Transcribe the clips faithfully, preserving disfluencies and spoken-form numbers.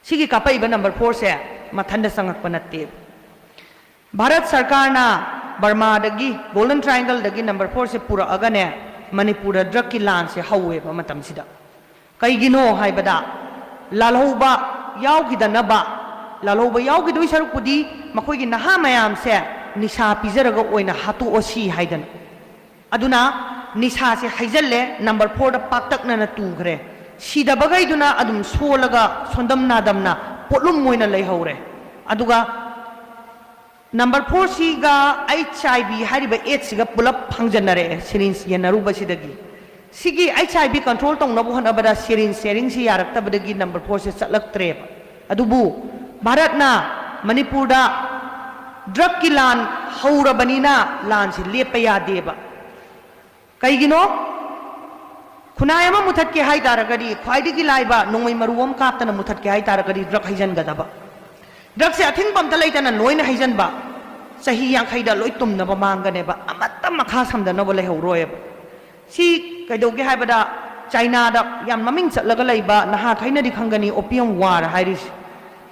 ꯁꯤꯒꯤ ꯀꯥꯞꯄꯛꯏꯕ ꯅꯝꯕꯔ ꯐꯣꯔꯁꯦ ꯃꯊꯟꯗ ꯆꯪꯉꯛꯄ ꯅꯠꯇꯦ꯫ ꯚꯥꯔꯠ ꯁꯔꯀꯥꯔꯅ ꯕꯔꯃꯥꯗꯒꯤ, ꯒꯣꯜꯗꯟ ꯇ꯭ꯔꯥꯏꯡꯒꯜꯗꯒꯤ ꯅꯝꯕꯔ ꯐꯣꯔꯁꯦ ꯄꯨꯔꯛꯑꯒꯅꯦ, ꯃꯅꯤꯄꯨꯔꯗ ꯗ꯭ꯔꯒꯀꯤ ꯂꯥꯟꯁꯦ ꯍꯧꯋꯦꯕ ꯃꯇꯝꯁꯤꯗ꯫ ꯀꯩꯒꯤꯅꯣ ꯍꯥꯏꯕꯗ, ꯂꯥꯜꯍꯧꯕ ꯌꯥꯎꯈꯤꯗꯅꯕ, ꯂꯥꯜꯍꯧꯕ ꯌꯥꯎꯈꯤꯗꯣꯏ ꯁꯔꯨꯛꯄꯨꯗꯤ ꯃꯈꯣꯏꯒꯤ ꯅꯍꯥ ꯃꯌꯥꯝꯁꯦ ꯅꯤꯁꯥ ꯄꯤꯖꯔꯒ ꯑꯣꯏꯅ ꯍꯥꯠꯇꯣꯛꯑꯁꯤ ꯍꯥꯏꯗꯅ꯫ ꯑꯗꯨꯅ ꯅꯤꯁꯥꯁꯦ ꯍꯩꯖꯜꯂꯦ, ꯅꯝꯕꯔ ꯐꯣꯔꯗ ꯄꯥꯛꯇꯛꯅꯅ ꯇꯨꯈ꯭ꯔꯦ꯫ ꯁꯤꯗꯕꯈꯩꯗꯨꯅ ꯑꯗꯨꯝ ꯁꯣꯜꯂꯒ ꯁꯣꯟꯗꯝ ꯅꯥꯗꯝꯅ ꯄꯣꯠꯂꯨꯝ ꯑꯣꯏꯅ ꯂꯩꯍꯧꯔꯦ꯫ ꯑꯗꯨꯒ ꯅꯝꯕꯔ ꯐꯣꯔꯁꯤꯒ ꯑꯩꯆ ꯑꯥꯏ ꯚꯤ ꯍꯥꯏꯔꯤꯕ ꯑꯦꯗꯁꯤꯒ ꯄꯨꯂꯞ ꯐꯪꯖꯟꯅꯔꯛꯑꯦ, ꯁꯤꯔꯤꯟꯁ ꯌꯦꯟꯅꯔꯨꯕꯁꯤꯗꯒꯤ꯫ ꯁꯤꯒꯤ ꯑꯩꯆ ꯑꯥꯏ ꯚꯤ ꯀꯟꯇ꯭ꯔꯣꯜ ꯇꯧꯅꯕ ꯍꯣꯠꯅꯕꯗ ꯁꯤꯔꯤꯟꯁ ꯁꯦꯌꯔꯤꯡꯁꯤ ꯌꯥꯔꯛꯇꯕꯗꯒꯤ ꯅꯝꯕꯔ ꯐꯣꯔꯁꯦ ꯆꯠꯂꯛꯇ꯭ꯔꯦꯕ꯫ ꯑꯗꯨꯕꯨ ꯚꯥꯔꯠꯅ ꯃꯅꯤꯄꯨꯔꯗ ꯗ꯭ꯔꯒꯀꯤ ꯂꯥꯟ ꯍꯧꯔꯕꯅꯤꯅ ꯂꯥꯟꯁꯤ ꯂꯦꯞꯄ ꯌꯥꯗꯦꯕ꯫ ꯀꯩꯒꯤꯅꯣ? ꯈꯨꯟꯅꯥꯏ ꯑꯃ ꯃꯨꯊꯠꯀꯦ ꯍꯥꯏ ꯇꯥꯔꯒꯗꯤ, ꯈ꯭ꯋꯥꯏꯗꯒꯤ ꯂꯥꯏꯕ ꯅꯣꯡꯃꯩ ꯃꯔꯨ ꯑꯃ ꯀꯥꯞꯇꯅ ꯃꯨꯊꯠꯀꯦ ꯍꯥꯏ ꯇꯥꯔꯒꯗꯤ ꯗ꯭ꯔꯒ ꯍꯩꯖꯟꯒꯗꯕ꯫ ꯗ꯭ꯔꯒꯁꯦ ꯑꯊꯤꯡꯕ ꯑꯝꯇ ꯂꯩꯇꯅ ꯂꯣꯏꯅ ꯍꯩꯖꯟꯕ, ꯆꯍꯤ ꯌꯥꯡꯈꯩꯗ ꯂꯣꯏ ꯇꯨꯝꯅꯕ ꯃꯥꯡꯒꯅꯦꯕ, ꯑꯃꯠꯇ ꯃꯈꯥ ꯁꯝꯊꯅꯕ ꯂꯩꯍꯧꯔꯣꯏꯕ꯫ ꯁꯤ ꯀꯩꯗꯧꯒꯦ ꯍꯥꯏꯕꯗ, ꯆꯥꯏꯅꯥꯗ ꯌꯥꯝ ꯃꯃꯤꯡ ꯆꯠꯂꯒ ꯂꯩꯕ, ꯅꯍꯥꯈꯩꯅꯗꯤ ꯈꯪꯒꯅꯤ, opium war ꯍꯥꯏꯔꯤꯁꯦ꯫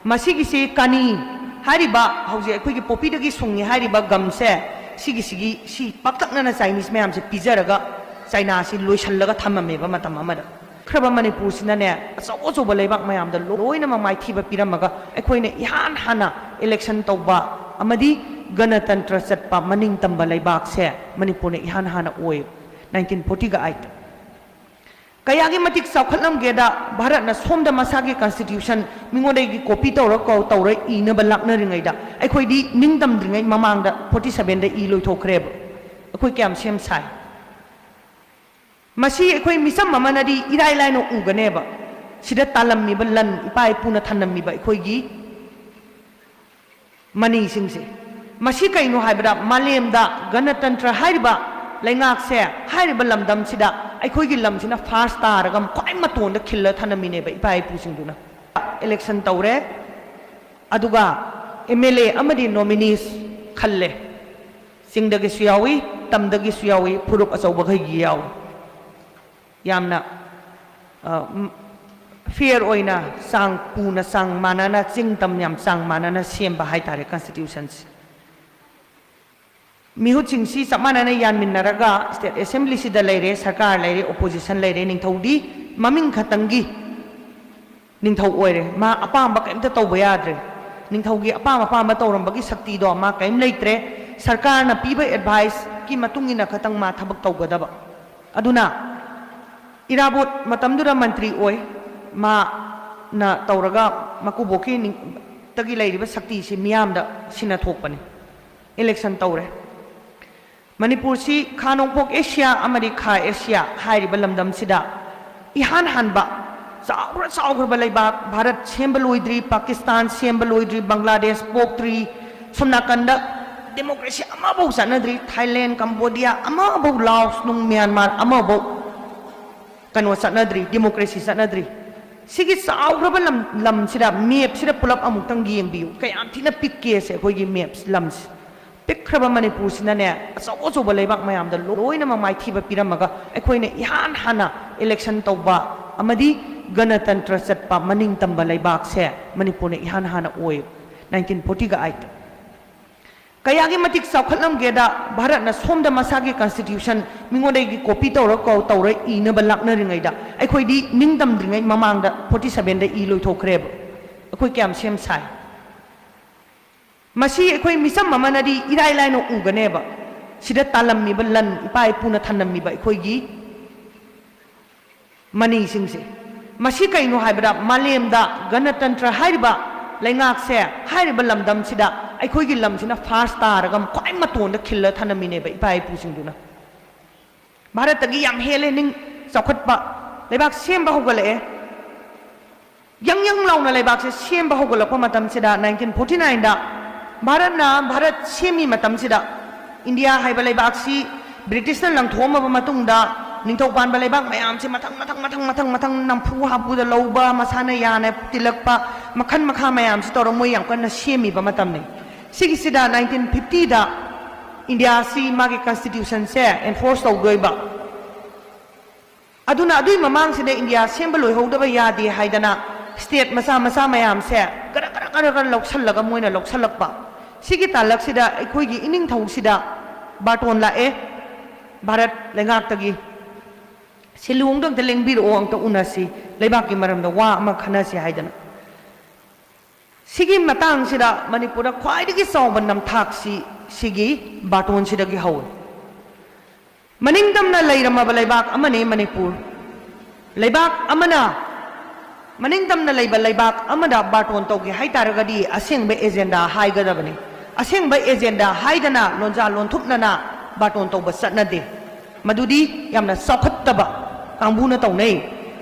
ꯃꯁꯤꯒꯤꯁꯤ ꯀꯥꯅꯤ ꯍꯥꯏꯔꯤꯕ, ꯍꯧꯖꯤꯛ ꯑꯩꯈꯣꯏꯒꯤ ꯄꯣꯄꯤꯗꯒꯤ ꯁꯨꯡꯉꯤ ꯍꯥꯏꯔꯤꯕ ꯒꯝꯁꯦ, ꯁꯤꯒꯤꯁꯤꯒꯤ, ꯁꯤ ꯄꯥꯛꯇꯛꯅꯅ ꯆꯥꯏꯅꯤꯁ ꯃꯌꯥꯝꯁꯦ ꯄꯤꯖꯔꯒ ꯆꯥꯏꯅꯥꯁꯤ ꯂꯣꯏꯁꯤꯜꯂꯒ ꯊꯝꯃꯝꯃꯦꯕ ꯃꯇꯝ ꯑꯃꯗ꯫ ꯈ꯭ꯔꯕ ꯃꯅꯤꯄꯨꯔꯁꯤꯅꯅꯦ, ꯑꯆꯧ ꯑꯆꯧꯕ ꯂꯩꯕꯥꯛ ꯃꯌꯥꯝꯗ ꯂꯣꯏꯅꯃꯛ ꯃꯥꯏꯊꯤꯕ ꯄꯤꯔꯝꯃꯒ, ꯑꯩꯈꯣꯏꯅ ꯏꯍꯥꯟ ꯍꯥꯟꯅ election ꯇꯧꯕ ꯑꯃꯗꯤ ꯒꯅꯇꯟꯇ꯭ꯔ ꯆꯠꯄ ꯃꯅꯤꯡ ꯇꯝꯕ ꯂꯩꯕꯥꯛꯁꯦ ꯃꯅꯤꯄꯨꯔꯅ ꯏꯍꯥꯟ ꯍꯥꯟꯅ ꯑꯣꯏ, nineteen forty-eight꯫ ꯀꯌꯥꯒꯤ ꯃꯇꯤꯛ ꯆꯥꯎꯈꯠꯂꯝꯒꯦꯗ, ꯚꯥꯔꯠꯅ ꯁꯣꯝꯗ ꯃꯁꯥꯒꯤ constitution ꯃꯤꯉꯣꯟꯗꯒꯤ copy ꯇꯧꯔ ꯀꯧ-, ꯇꯧꯔ ꯏꯅꯕ ꯂꯥꯛꯅꯔꯤꯉꯩꯗ, ꯑꯩꯈꯣꯏꯗꯤ ꯅꯤꯡꯇꯝꯗ꯭ꯔꯤꯉꯩ ꯃꯃꯥꯡꯗ forty sevenꯗ ꯏ ꯂꯣꯏꯊꯣꯛꯈ꯭ꯔꯦꯕ꯫ ꯑꯩꯈꯣꯏ ꯀꯌꯥꯝ ꯁꯦꯝ ꯁꯥꯏ꯫ ꯃꯁꯤ ꯑꯩꯈꯣꯏ ꯃꯤꯆꯝ ꯑꯃꯅꯗꯤ ꯏꯔꯥꯏ ꯂꯥꯏꯅ ꯎꯒꯅꯦꯕ꯫ ꯁꯤꯗ ꯇꯥꯜꯂꯝꯃꯤꯕ ꯂꯟ, ꯏꯄꯥ ꯏꯄꯨꯅ ꯊꯅꯝꯃꯤꯕ ꯑꯩꯈꯣꯏꯒꯤ moneyꯁꯤꯡꯁꯦ꯫ ꯃꯁꯤ ꯀꯩꯅꯣ ꯍꯥꯏꯕꯗ, ꯃꯥꯂꯦꯝꯗ ꯒꯅꯇꯟꯇ꯭ꯔ ꯍꯥꯏꯔꯤꯕ ꯂꯩꯉꯥꯛꯁꯦ, ꯍꯥꯏꯔꯤꯕ ꯂꯝꯗꯝꯁꯤꯗ ꯑꯩꯈꯣꯏꯒꯤ ꯂꯝꯁꯤꯅ first ꯇꯥꯔꯒ ꯈ꯭ꯋꯥꯏ ꯃꯇꯣꯟꯗ ꯈꯤꯜꯂ ꯊꯅꯝꯃꯤꯅꯦꯕ ꯏꯄꯥ ꯏꯄꯨꯁꯤꯡꯗꯨꯅ꯫ Election ꯇꯧꯔꯦ, ꯑꯗꯨꯒ M L A ꯑꯃꯗꯤ nominees ꯈꯜꯂꯦ꯫ ꯆꯤꯡꯗꯒꯤꯁꯨ ꯌꯥꯎꯏ, ꯇꯝꯗꯒꯤꯁꯨ ꯌꯥꯎꯏ, ꯐꯨꯔꯨꯞ ꯑꯆꯧꯕꯈꯩꯒꯤ ꯌꯥꯎꯏ꯫ ꯌꯥꯝꯅ, ꯑ, ꯎꯝ, ꯐꯤꯌꯔ ꯑꯣꯏꯅ, ꯆꯥꯡ ꯄꯨꯅ, ꯆꯥꯡ ꯃꯥꯟꯅꯅ, ꯆꯤꯡ ꯇꯝ ꯌꯥꯝ ꯆꯥꯡ ꯃꯥꯟꯅꯅ ꯁꯦꯝꯕ ꯍꯥꯏꯇꯥꯔꯦ ꯀꯟꯁꯇꯤꯇ꯭ꯌꯨꯁꯟꯁꯦ꯫ ꯃꯤꯍꯨꯠꯁꯤꯡꯁꯤ ꯆꯞ ꯃꯥꯟꯅꯅ ꯌꯥꯟꯃꯤꯟꯅꯔꯒ, ꯁ꯭ꯇꯦꯠ ꯑꯦꯁꯦꯝꯕ꯭ꯂꯤꯁꯤꯗ ꯂꯩꯔꯦ, ꯁꯔꯀꯥꯔ ꯂꯩꯔꯦ, ꯑꯣꯄꯣꯖꯤꯁꯟ ꯂꯩꯔꯦ, ꯅꯤꯡꯊꯧꯗꯤ ꯃꯃꯤꯡ ꯈꯛꯇꯪꯒꯤ ꯅꯤꯡꯊꯧ ꯑꯣꯏꯔꯦ꯫ ꯃꯥ ꯑꯄꯥꯝꯕ ꯀꯔꯤꯝꯇ ꯇꯧꯕ ꯌꯥꯗ꯭ꯔꯦ꯫ ꯅꯤꯡꯊꯧꯒꯤ ꯑꯄꯥꯝ ꯑꯄꯥꯝꯕ ꯇꯧꯔꯝꯕꯒꯤ ꯁꯛꯇꯤꯗꯣ ꯃꯥ ꯀꯔꯤꯝ ꯂꯩꯇ꯭ꯔꯦ꯫ ꯁꯔꯀꯥꯔꯅ ꯄꯤꯕ ꯑꯦꯗꯚꯥꯏꯁꯀꯤ ꯃꯇꯨꯡ ꯏꯟꯅ ꯈꯛꯇꯪ ꯃꯥ ꯊꯕꯛ ꯇꯧꯒꯗꯕ꯫ ꯑꯗꯨꯅ ꯏꯔꯥꯕꯣꯠ ꯃꯇꯝꯗꯨꯗ ꯃꯟꯇ꯭ꯔꯤ ꯑꯣꯏ꯫ ꯃꯥꯅ ꯇꯧꯔꯒ ꯃꯀꯨꯕꯣꯛꯀꯤ ꯅꯤꯡ-, ꯇꯒꯤ ꯂꯩꯔꯤꯕ ꯁꯛꯇꯤꯁꯤ ꯃꯤꯌꯥꯝꯗ ꯁꯤꯟꯅꯊꯣꯛꯄꯅꯤ꯫ ꯏꯂꯦꯛꯁꯟ ꯇꯧꯔꯦ꯫ ꯃꯅꯤꯄꯨꯔꯁꯤ ꯈꯥ ꯅꯣꯡꯄꯣꯛ ꯑꯦꯁꯤꯌꯥ ꯑꯃꯗꯤ ꯈꯥ ꯑꯦꯁꯤꯌꯥ ꯍꯥꯏꯔꯤꯕ ꯂꯝꯗꯝꯁꯤꯗ ꯏꯍꯥꯟ ꯍꯥꯟꯕ ꯆꯥꯎꯈ꯭ꯔ ꯆꯥꯎꯈ꯭ꯔꯕ ꯂꯩꯕꯥꯛ, ꯚꯥꯔꯠ ꯁꯦꯝꯕ ꯂꯣꯏꯗ꯭ꯔꯤ, ꯄꯥꯀꯤꯁꯇꯥꯟ ꯁꯦꯝꯕ ꯂꯣꯏꯗ꯭ꯔꯤ, ꯕꯪꯒ꯭ꯂꯥꯗꯦꯁ ꯄꯣꯛꯇ꯭ꯔꯤ, ꯁꯣꯝ ꯅꯥꯀꯟꯗ ꯗꯦꯃꯣꯀ꯭ꯔꯦꯁꯤ ꯑꯃꯐꯧ ꯆꯠꯅꯗ꯭ꯔꯤ, ꯊꯥꯏꯂꯦꯟ, ꯀꯝꯕꯣꯗꯤꯌꯥ ꯑꯃꯐꯧ, ꯂꯥꯎꯁ ꯅꯨꯡ, ꯃ꯭ꯌꯥꯟꯃꯥꯔ ꯑꯃꯐꯧ ꯀꯩꯅꯣ ꯆꯠꯅꯗ꯭ꯔꯤ, ꯗꯦꯃꯣꯀ꯭ꯔꯦꯁꯤ ꯆꯠꯅꯗ꯭ꯔꯤ꯫ ꯁꯤꯒꯤ ꯆꯥꯎꯈ꯭ꯔꯕ ꯂꯝ, ꯂꯝꯁꯤꯗ, ꯃꯦꯞꯁꯤꯗ ꯄꯨꯂꯞ ꯑꯃꯨꯛꯇꯪ ꯌꯦꯡꯕꯤꯌꯨ, ꯀꯌꯥꯝ ꯊꯤꯅ ꯄꯤꯛꯀꯦꯁꯦ ꯑꯩꯈꯣꯏꯒꯤ ꯃꯦꯞꯁ ꯂꯝꯁꯦ꯫ ꯄꯤꯛꯈ꯭ꯔꯕ ꯃꯅꯤꯄꯨꯔꯁꯤꯅꯅꯦ, ꯑꯆꯧ ꯑꯆꯧꯕ ꯂꯩꯕꯥꯛ ꯃꯌꯥꯝꯗ ꯂꯣꯏꯅꯃꯛ ꯃꯥꯏꯊꯤꯕ ꯄꯤꯔꯝꯃꯒ, ꯑꯩꯈꯣꯏꯅ ꯏꯍꯥꯟ ꯍꯥꯟꯅ ꯏꯂꯦꯛꯁꯟ ꯇꯧꯕ ꯑꯃꯗꯤ ꯒꯅꯇꯟꯇ꯭ꯔ ꯆꯠꯄ ꯃꯅꯤꯡ ꯇꯝꯕ ꯂꯩꯕꯥꯛꯁꯦ ꯃꯅꯤꯄꯨꯔꯅ ꯏꯍꯥꯟ ꯍꯥꯟꯅ ꯑꯣꯏ, ꯅꯥꯏꯟꯇꯤꯟ ꯐꯣꯔꯇꯤꯒ ꯑꯩꯠꯇ꯫ ꯀꯌꯥꯒꯤ ꯃꯇꯤꯛ ꯆꯥꯎꯈꯠꯂꯝꯒꯦꯗ, ꯚꯥꯔꯠꯅ ꯁꯣꯝꯗ ꯃꯁꯥꯒꯤ ꯀꯟꯁꯇꯤꯇ꯭ꯌꯨꯁꯟ ꯃꯤꯉꯣꯟꯗꯒꯤ ꯀꯣꯄꯤ ꯇꯧꯔ ꯀꯧ-, ꯇꯧꯔ ꯏꯅꯕ ꯂꯥꯛꯅꯔꯤꯉꯩꯗ, ꯑꯩꯈꯣꯏꯗꯤ ꯅꯤꯡꯇꯝꯗ꯭ꯔꯤꯉꯩ ꯃꯃꯥꯡꯗ ꯐꯣꯔꯇꯤ ꯁꯚꯦꯟꯗ ꯏ ꯂꯣꯏꯊꯣꯛꯈ꯭ꯔꯦꯕ꯫ ꯑꯩꯈꯣꯏ ꯀꯌꯥꯝ ꯁꯦꯝ ꯁꯥꯏ? ꯃꯁꯤ ꯑꯩꯈꯣꯏ ꯃꯤꯆꯝ ꯑꯃꯅꯗꯤ ꯏꯔꯥꯏ ꯂꯥꯏꯅ ꯎꯒꯅꯦꯕ꯫ ꯁꯤꯗ ꯇꯥꯂꯝꯃꯤꯕ ꯂꯟ, ꯏꯄꯥ ꯏꯄꯨꯅ ꯊꯅꯝꯃꯤꯕ ꯑꯩꯈꯣꯏꯒꯤ ꯃꯅꯤꯁꯤꯡꯁꯦ꯫ ꯃꯁꯤ ꯀꯩꯅꯣ ꯍꯥꯏꯕꯗ, ꯃꯥꯂꯦꯝꯗ ꯒꯅꯇꯟꯇ꯭ꯔ ꯍꯥꯏꯔꯤꯕ ꯂꯩꯉꯥꯛꯁꯦ, ꯍꯥꯏꯔꯤꯕ ꯂꯝꯗꯝꯁꯤꯗ ꯑꯩꯈꯣꯏꯒꯤ ꯂꯝꯁꯤꯅ ꯐꯥꯔꯁ ꯇꯥꯔꯒ ꯈ꯭ꯋꯥꯏ ꯃꯇꯣꯟꯗ ꯈꯤꯜꯂ ꯊꯅꯝꯃꯤꯅꯦꯕ ꯏꯄꯥ ꯏꯄꯨꯁꯤꯡꯗꯨꯅ꯫ ꯚꯥꯔꯠꯇꯒꯤ ꯌꯥꯝ ꯍꯦꯜꯂꯦ ꯅꯤꯡ ꯆꯥꯎꯈꯠꯄ꯫ ꯂꯩꯕꯥꯛ ꯁꯦꯝꯕ ꯍꯧꯒꯠꯂꯛꯑꯦ꯫ ꯌꯪ ꯌꯪ ꯂꯥꯎꯅ ꯂꯩꯕꯥꯛꯁꯦ ꯁꯦꯝꯕ ꯍꯧꯒꯠꯂꯛꯄ ꯃꯇꯝꯁꯤꯗ, ꯅꯥꯏꯟꯇꯤꯟ ꯐꯣꯔꯇꯤ ꯅꯥꯏꯟꯗ ꯚꯥꯔꯠꯅ ꯚꯥꯔꯠ ꯁꯦꯝꯃꯤ ꯃꯇꯝꯁꯤꯗ, ꯏꯟꯗꯤꯌꯥ ꯍꯥꯏꯕ ꯂꯩꯕꯥꯛꯁꯤ ꯕ꯭ꯔꯤꯇꯤꯁꯅ ꯂꯪꯊꯣꯛꯑꯝꯃꯕ ꯃꯇꯨꯡꯗ, ꯅꯤꯡꯊꯧ ꯄꯥꯟꯕ ꯂꯩꯕꯥꯛ ꯃꯌꯥꯝꯁꯦ ꯃꯊꯪ, ꯃꯊꯪ, ꯃꯊꯪ, ꯃꯊꯪ, ꯃꯊꯪ ꯅꯝꯐꯨ ꯍꯥꯐꯨꯗ ꯂꯧꯕ, ꯃꯁꯥꯅ ꯌꯥꯅ ꯇꯤꯜꯂꯛꯄ, ꯃꯈꯜ ꯃꯈꯥ ꯃꯌꯥꯝꯁꯤ ꯇꯧꯔ ꯃꯣꯏ ꯌꯥꯝ ꯀꯟꯅ ꯁꯦꯝꯃꯤꯕ ꯃꯇꯝꯅꯤ꯫ ꯁꯤꯒꯤꯁꯤꯗ ꯅꯥꯏꯟꯇꯤꯟ ꯐꯤꯐꯇꯤꯗ ꯏꯟꯗꯤꯌꯥꯁꯤ ꯃꯥꯒꯤ ꯀꯟꯁꯇꯤꯇ꯭ꯌꯨꯁꯟꯁꯦ ꯑꯦꯟꯐꯣꯔꯁ ꯇꯧꯗꯣꯏꯕ꯫ ꯑꯗꯨꯅ ꯑꯗꯨꯏ ꯃꯃꯥꯡꯁꯤꯗ ꯏꯟꯗꯤꯌꯥ ꯁꯦꯝꯕ ꯂꯣꯏꯍꯧꯗꯕ ꯌꯥꯗꯦ ꯍꯥꯏꯗꯅ ꯁ꯭ꯇꯦꯠ ꯃꯆꯥ ꯃꯆꯥ ꯃꯌꯥꯝꯁꯦ ꯈꯔ ꯈꯔ ꯈꯔ ꯈꯔ ꯂꯧꯁꯜꯂꯒ ꯃꯣꯏꯅ ꯂꯧꯁꯜꯂꯛꯄ꯫ ꯁꯤꯒꯤ ꯇꯥꯂꯛꯁꯤꯗ ꯑꯩꯈꯣꯏꯒꯤ ꯏꯅꯤꯡꯊꯧꯁꯤꯗ ꯕꯥꯔꯇꯣꯟ ꯂꯥꯛꯑꯦ ꯚꯥꯔꯠ ꯂꯩꯉꯥꯛꯇꯒꯤ꯫ "ꯁꯤꯂꯣꯡꯗ ꯑꯝꯇ ꯂꯦꯡꯕꯤꯔꯛꯑꯣ, ꯑꯝꯇ ꯎꯅꯁꯤ, ꯂꯩꯕꯥꯛꯀꯤ ꯃꯔꯝꯗ ꯋꯥ ꯑꯃ ꯈꯟꯅꯁꯤ" ꯍꯥꯏꯗꯅ꯫ ꯁꯤꯒꯤ ꯃꯇꯥꯡꯁꯤꯗ ꯃꯅꯤꯄꯨꯔꯗ ꯈ꯭ꯋꯥꯏꯗꯒꯤ ꯆꯥꯎꯕ ꯅꯝꯊꯥꯛꯁꯤ ꯁꯤꯒꯤ ꯕꯥꯔꯇꯣꯟꯁꯤꯗꯒꯤ ꯍꯧꯏ꯫ ꯃꯅꯤꯡꯇꯝꯅ ꯂꯩꯔꯝꯃꯕ ꯂꯩꯕꯥꯛ ꯑꯃꯅꯤ ꯃꯅꯤꯄꯨꯔ꯫ ꯂꯩꯕꯥꯛ ꯑꯃꯅ, ꯃꯅꯤꯡꯇꯝꯅ ꯂꯩꯕ ꯂꯩꯕꯥꯛ ꯑꯃꯗ ꯕꯥꯔꯇꯣꯟ ꯇꯧꯒꯦ ꯍꯥꯏ ꯇꯥꯔꯒꯗꯤ ꯑꯁꯦꯡꯕ ꯑꯦꯖꯦꯟꯗꯥ ꯍꯥꯏꯒꯗꯕꯅꯤ꯫ ꯑꯁꯦꯡꯕ ꯑꯦꯖꯦꯟꯗꯥ ꯍꯥꯏꯗꯅ ꯂꯣꯟꯖꯥ ꯂꯣꯟꯊꯨꯞꯅꯅ ꯕꯥꯔꯇꯣꯟ ꯇꯧꯕ ꯆꯠꯅꯗꯦ꯫ ꯃꯗꯨꯗꯤ ꯌꯥꯝꯅ ꯆꯥꯎꯈꯠꯇꯕ ꯀꯥꯡꯕꯨꯅ ꯇꯧꯅꯩ꯫